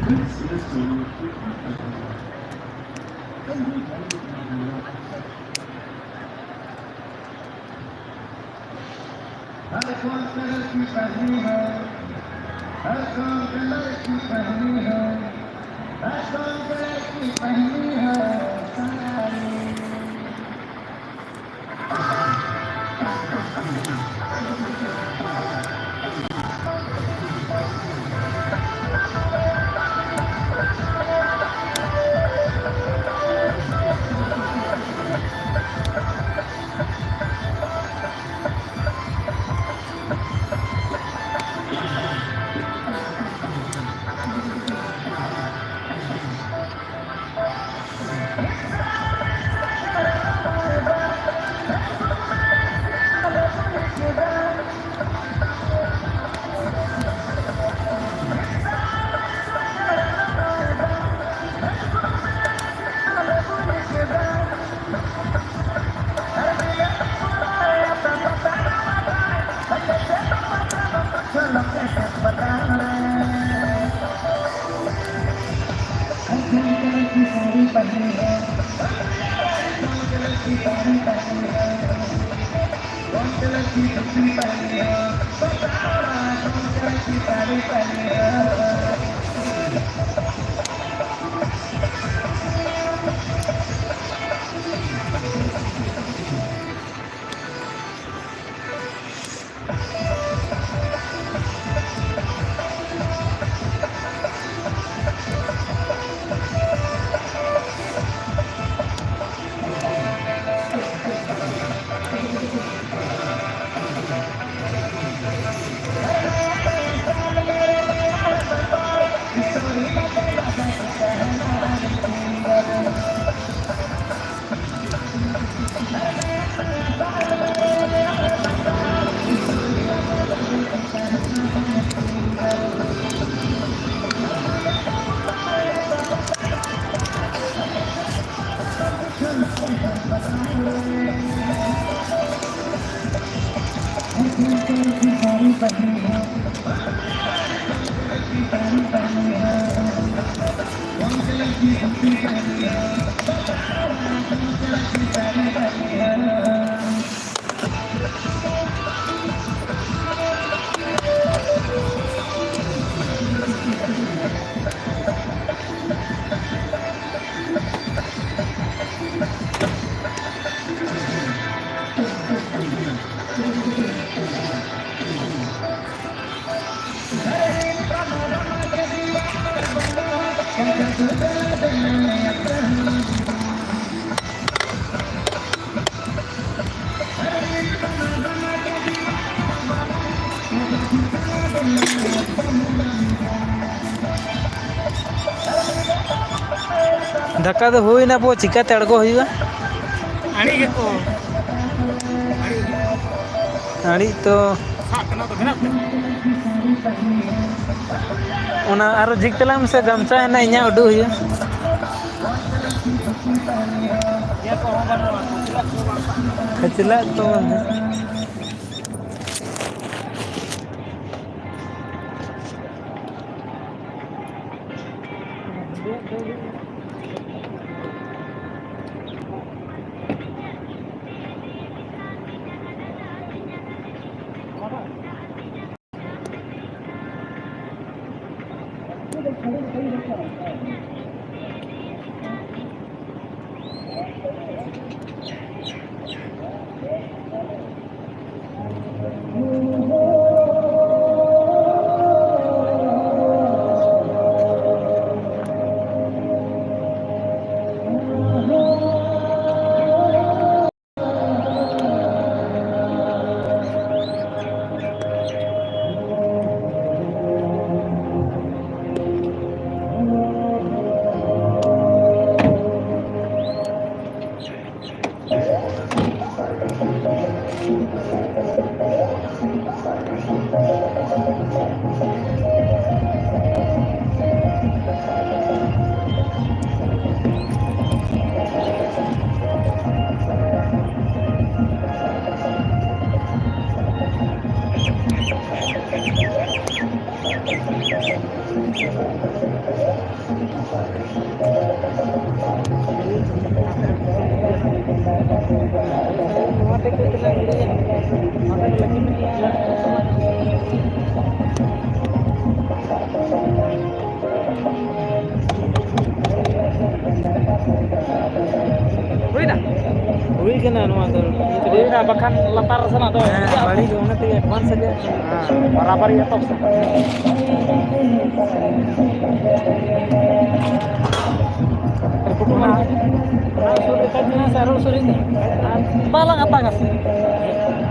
हर कौन कलर की पहनी है, हर कौन कलर की पहनी है, हर कौन कलर की पहनी है साड़ी। ᱫᱟᱠᱟ ᱫᱚ ᱦᱩᱭᱱᱟ ᱵᱚ, ᱪᱤᱠᱟᱹᱛᱮ ᱟᱬᱜᱚ ᱦᱩᱭᱩᱜᱼᱟ? ᱟᱹᱲᱤ ᱜᱮᱠᱚ᱾ ᱟᱹᱲᱤ ᱛᱚ᱾ ᱥᱟᱵ ᱠᱟᱱᱟ ᱫᱚ ᱢᱮᱱᱟᱜ ᱛᱮ᱾ ᱚᱱᱟ ᱟᱨᱚ ᱡᱷᱤᱠ ᱛᱟᱞᱟᱝ ᱢᱮᱥᱮ, ᱜᱟᱢᱪᱷᱟ ᱦᱮᱱᱟᱜ ᱤᱧᱟᱹᱜ, ᱩᱰᱩᱠ ᱦᱩᱭᱩᱜᱼᱟ᱾ ᱤᱭᱟᱹ ᱠᱚᱦᱚᱸ ᱵᱟᱹᱱᱩᱜᱼᱟ, ᱠᱷᱟᱹᱪᱞᱟᱹᱜ ᱠᱚ ᱵᱟᱝ ᱥᱟᱵ ᱠᱟᱱᱟ᱾ ᱠᱷᱟᱹᱪᱞᱟᱹᱜ ᱠᱚ ᱵᱟᱝ᱾ ᱱᱚᱣᱟ ᱛᱮᱠᱚ ᱛᱤᱱᱟᱹᱜ ᱜᱷᱟᱹᱲᱤᱡ ᱱᱚᱰᱮ ᱠᱚ ᱞᱟᱹᱜᱤᱫ ᱦᱩᱭᱱᱟ? ᱦᱩᱭ ᱠᱟᱱᱟ ᱱᱚᱣᱟ ᱫᱚ᱾ ᱦᱩᱭᱱᱟ, ᱵᱟᱠᱷᱟᱱ ᱞᱟᱛᱟᱨ ᱥᱮᱱᱟᱜ ᱫᱚ ᱦᱮᱸ, ᱵᱟᱹᱲᱤᱡ ᱚᱱᱟ ᱛᱮᱜᱮ advance ᱜᱮ᱾ ᱦᱮᱸ, ᱵᱟᱨᱟᱵᱟᱨᱤ ᱮᱛᱚᱦᱚᱵ ᱥᱮ᱾ ᱚᱱᱟ, ᱚᱱᱟ ᱥᱩᱨ ᱨᱮ ᱠᱟᱡ ᱢᱮᱱᱟᱜᱼᱟ ᱥᱮ ᱟᱨᱚ ᱥᱩᱨ ᱨᱮ? ᱵᱟᱞᱟᱝ ᱟᱛᱟᱝᱟ ᱥᱮ?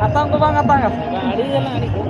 ᱟᱛᱟᱝ ᱫᱚ ᱵᱟᱝ ᱟᱛᱟᱝᱟ ᱥᱮ? ᱵᱟᱝ, ᱟᱹᱰᱤ ᱜᱟᱱ ᱟᱹᱰᱤ ᱠᱚ᱾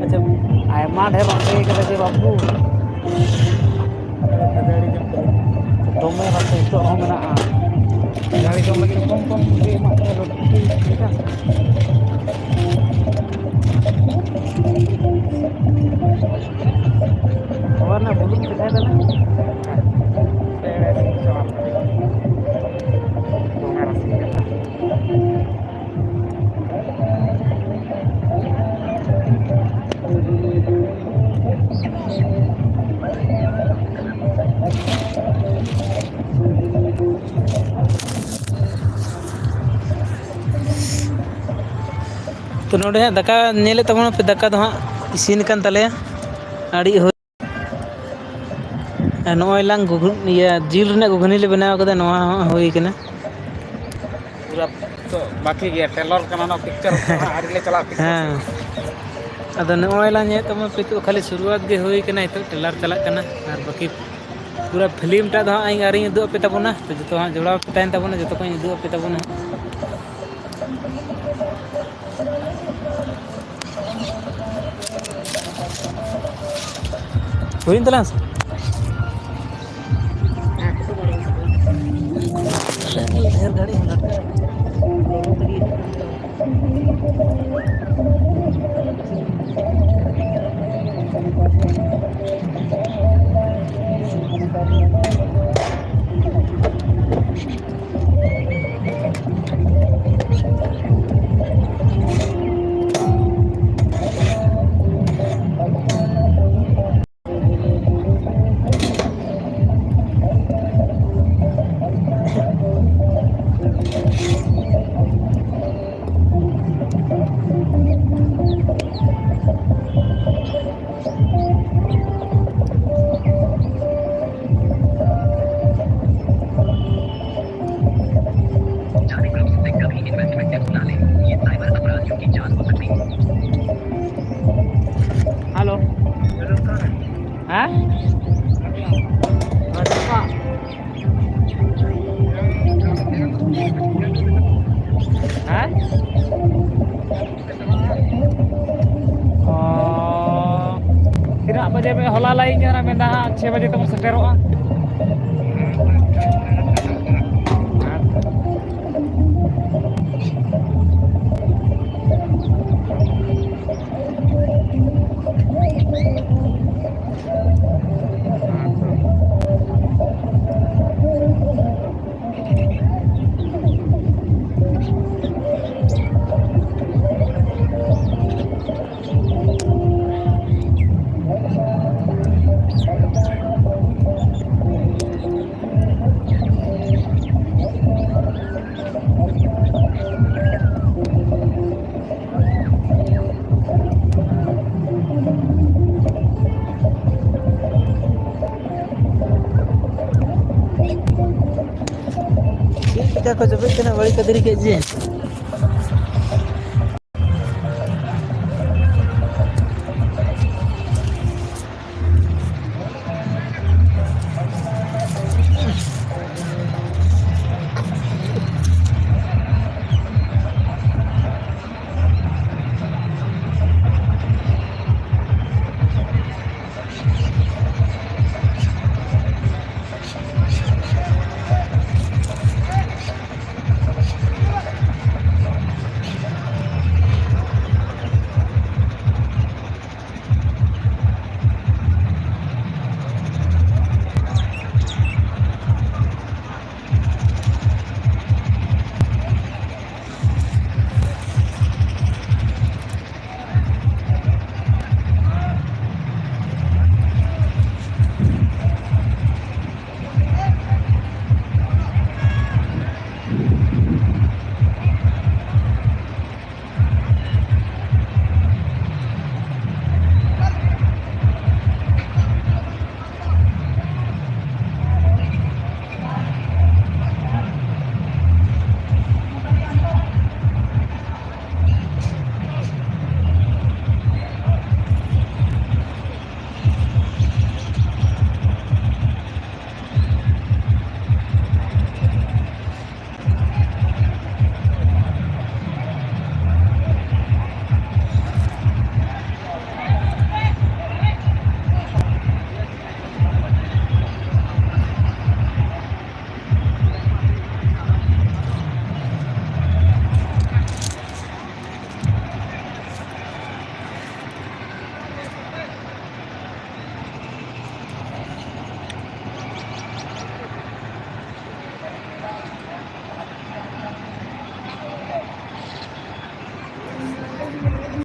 ᱟᱪᱪᱷᱟ, ᱟᱭᱢᱟ ᱰᱷᱮᱨ ᱨᱟᱥᱮ ᱠᱟᱫᱟ ᱡᱮ ᱵᱟᱹᱵᱩ᱾ ᱫᱚᱢᱮ ᱨᱟᱥᱮ ᱱᱤᱛᱚᱜ ᱦᱚᱸ ᱢᱮᱱᱟᱜᱼᱟ᱾ ᱜᱟᱹᱲᱤ ᱡᱚᱢ ᱞᱟᱹᱜᱤᱫ ᱠᱚᱢ ᱠᱚᱢ ᱜᱮ ᱮᱢᱟᱜ ᱠᱟᱱᱟ, ᱞᱟᱹᱴᱩ ᱞᱟᱹᱴᱩ ᱞᱮᱠᱟ᱾ ᱱᱚᱣᱟ ᱨᱮᱱᱟᱜ ᱵᱩᱞᱩᱝ ᱪᱮᱠᱟᱭ ᱫᱟᱞᱮ? ᱫᱚᱢᱮ ᱨᱟᱥᱮ ᱠᱟᱱᱟ᱾ ᱛᱚ, ᱱᱚᱰᱮ ᱦᱟᱸᱜ ᱫᱟᱠᱟ ᱧᱮᱞᱮᱫ ᱛᱟᱵᱚᱱᱟ ᱯᱮ, ᱫᱟᱠᱟ ᱫᱚ ᱦᱟᱸᱜ ᱤᱥᱤᱱ ᱟᱠᱟᱱ ᱛᱟᱞᱮᱭᱟ᱾ ᱟᱹᱰᱤ ᱦᱩᱭ ᱟᱨ ᱱᱚᱜᱼᱚᱭ ᱞᱟᱝ ᱜᱩᱜ-, ᱤᱭᱟᱹ, ᱡᱤᱞ ᱨᱮᱱᱟᱜ ᱜᱷᱩᱜᱽᱱᱤ ᱞᱮ ᱵᱮᱱᱟᱣ ᱠᱟᱫᱟ, ᱱᱚᱣᱟ ᱦᱚᱸ ᱦᱩᱭ ᱠᱟᱱᱟ᱾ ᱯᱩᱨᱟᱹ ᱛᱚ ᱵᱟᱹᱠᱤ ᱜᱮᱭᱟ, ᱴᱮᱞᱚᱨ ᱠᱟᱱᱟ ᱱᱚᱣᱟ ᱯᱤᱠᱪᱟᱨ, ᱟᱹᱣᱨᱤ ᱞᱮ ᱪᱟᱞᱟᱜᱼᱟ ᱯᱤᱠᱪᱟᱨ ᱦᱮᱸ᱾ ᱥᱮᱫ᱾ ᱟᱫᱚ ᱱᱚᱜᱼᱚᱭ ᱞᱟᱝ ᱧᱮᱞ ᱛᱟᱵᱚᱱ, ᱱᱤᱛᱚᱜ ᱠᱷᱟᱹᱞᱤ ᱥᱩᱨᱩᱣᱟᱛ ᱜᱮ ᱦᱩᱭ ᱠᱟᱱᱟ, ᱱᱤᱛᱚᱜ ᱴᱮᱞᱟᱨ ᱪᱟᱞᱟᱜ ᱠᱟᱱᱟ᱾ ᱟᱨ ᱵᱟᱹᱠᱤ ᱯᱩᱨᱟᱹ ᱯᱷᱤᱞᱢ ᱴᱟᱜ ᱫᱚ ᱦᱟᱸᱜ ᱤᱧ ᱟᱹᱣᱨᱤᱧ ᱩᱫᱩᱜ ᱟᱯᱮ ᱛᱟᱵᱚᱱᱟ, ᱛᱚ ᱡᱚᱛᱚ ᱦᱟᱸᱜ ᱡᱚᱲᱟᱣ ᱯᱮ ᱛᱟᱦᱮᱱ ᱛᱟᱵᱚᱱᱟ, ᱡᱚᱛᱚ ᱠᱚᱧ ᱩᱫᱩᱜ ᱟᱯᱮ ᱛᱟᱵᱚᱱᱟ ᱦᱟᱸᱜ᱾ ᱦᱩᱭᱮᱱ ᱛᱟᱞᱟᱝ ᱥᱮ? ᱰᱷᱮᱨ ᱜᱷᱟᱹᱲᱤᱡ ᱦᱚᱸ ᱞᱟᱜᱟᱜᱼᱟ᱾ ᱞᱚᱞᱚ ᱛᱮᱜᱮ ᱤᱥᱤᱱᱚᱜ ᱠᱟᱱᱟ᱾ ᱦᱚᱞᱟ ᱞᱟᱹᱭᱤᱧ ᱠᱟᱱᱟ, ᱢᱮᱱᱫᱟ ᱦᱟᱸᱜ ᱪᱷᱚᱭ ᱵᱟᱡᱮ ᱛᱮᱵᱚᱱ ᱥᱮᱴᱮᱨᱚᱜᱼᱟ᱾ ᱪᱮᱫ ᱞᱮᱠᱟ ᱠᱚ ᱡᱚᱵᱮᱜ ᱠᱟᱱᱟ ᱵᱟᱹᱲᱤ ᱠᱟᱹᱫᱨᱤ ᱠᱮᱫ ᱡᱮ᱾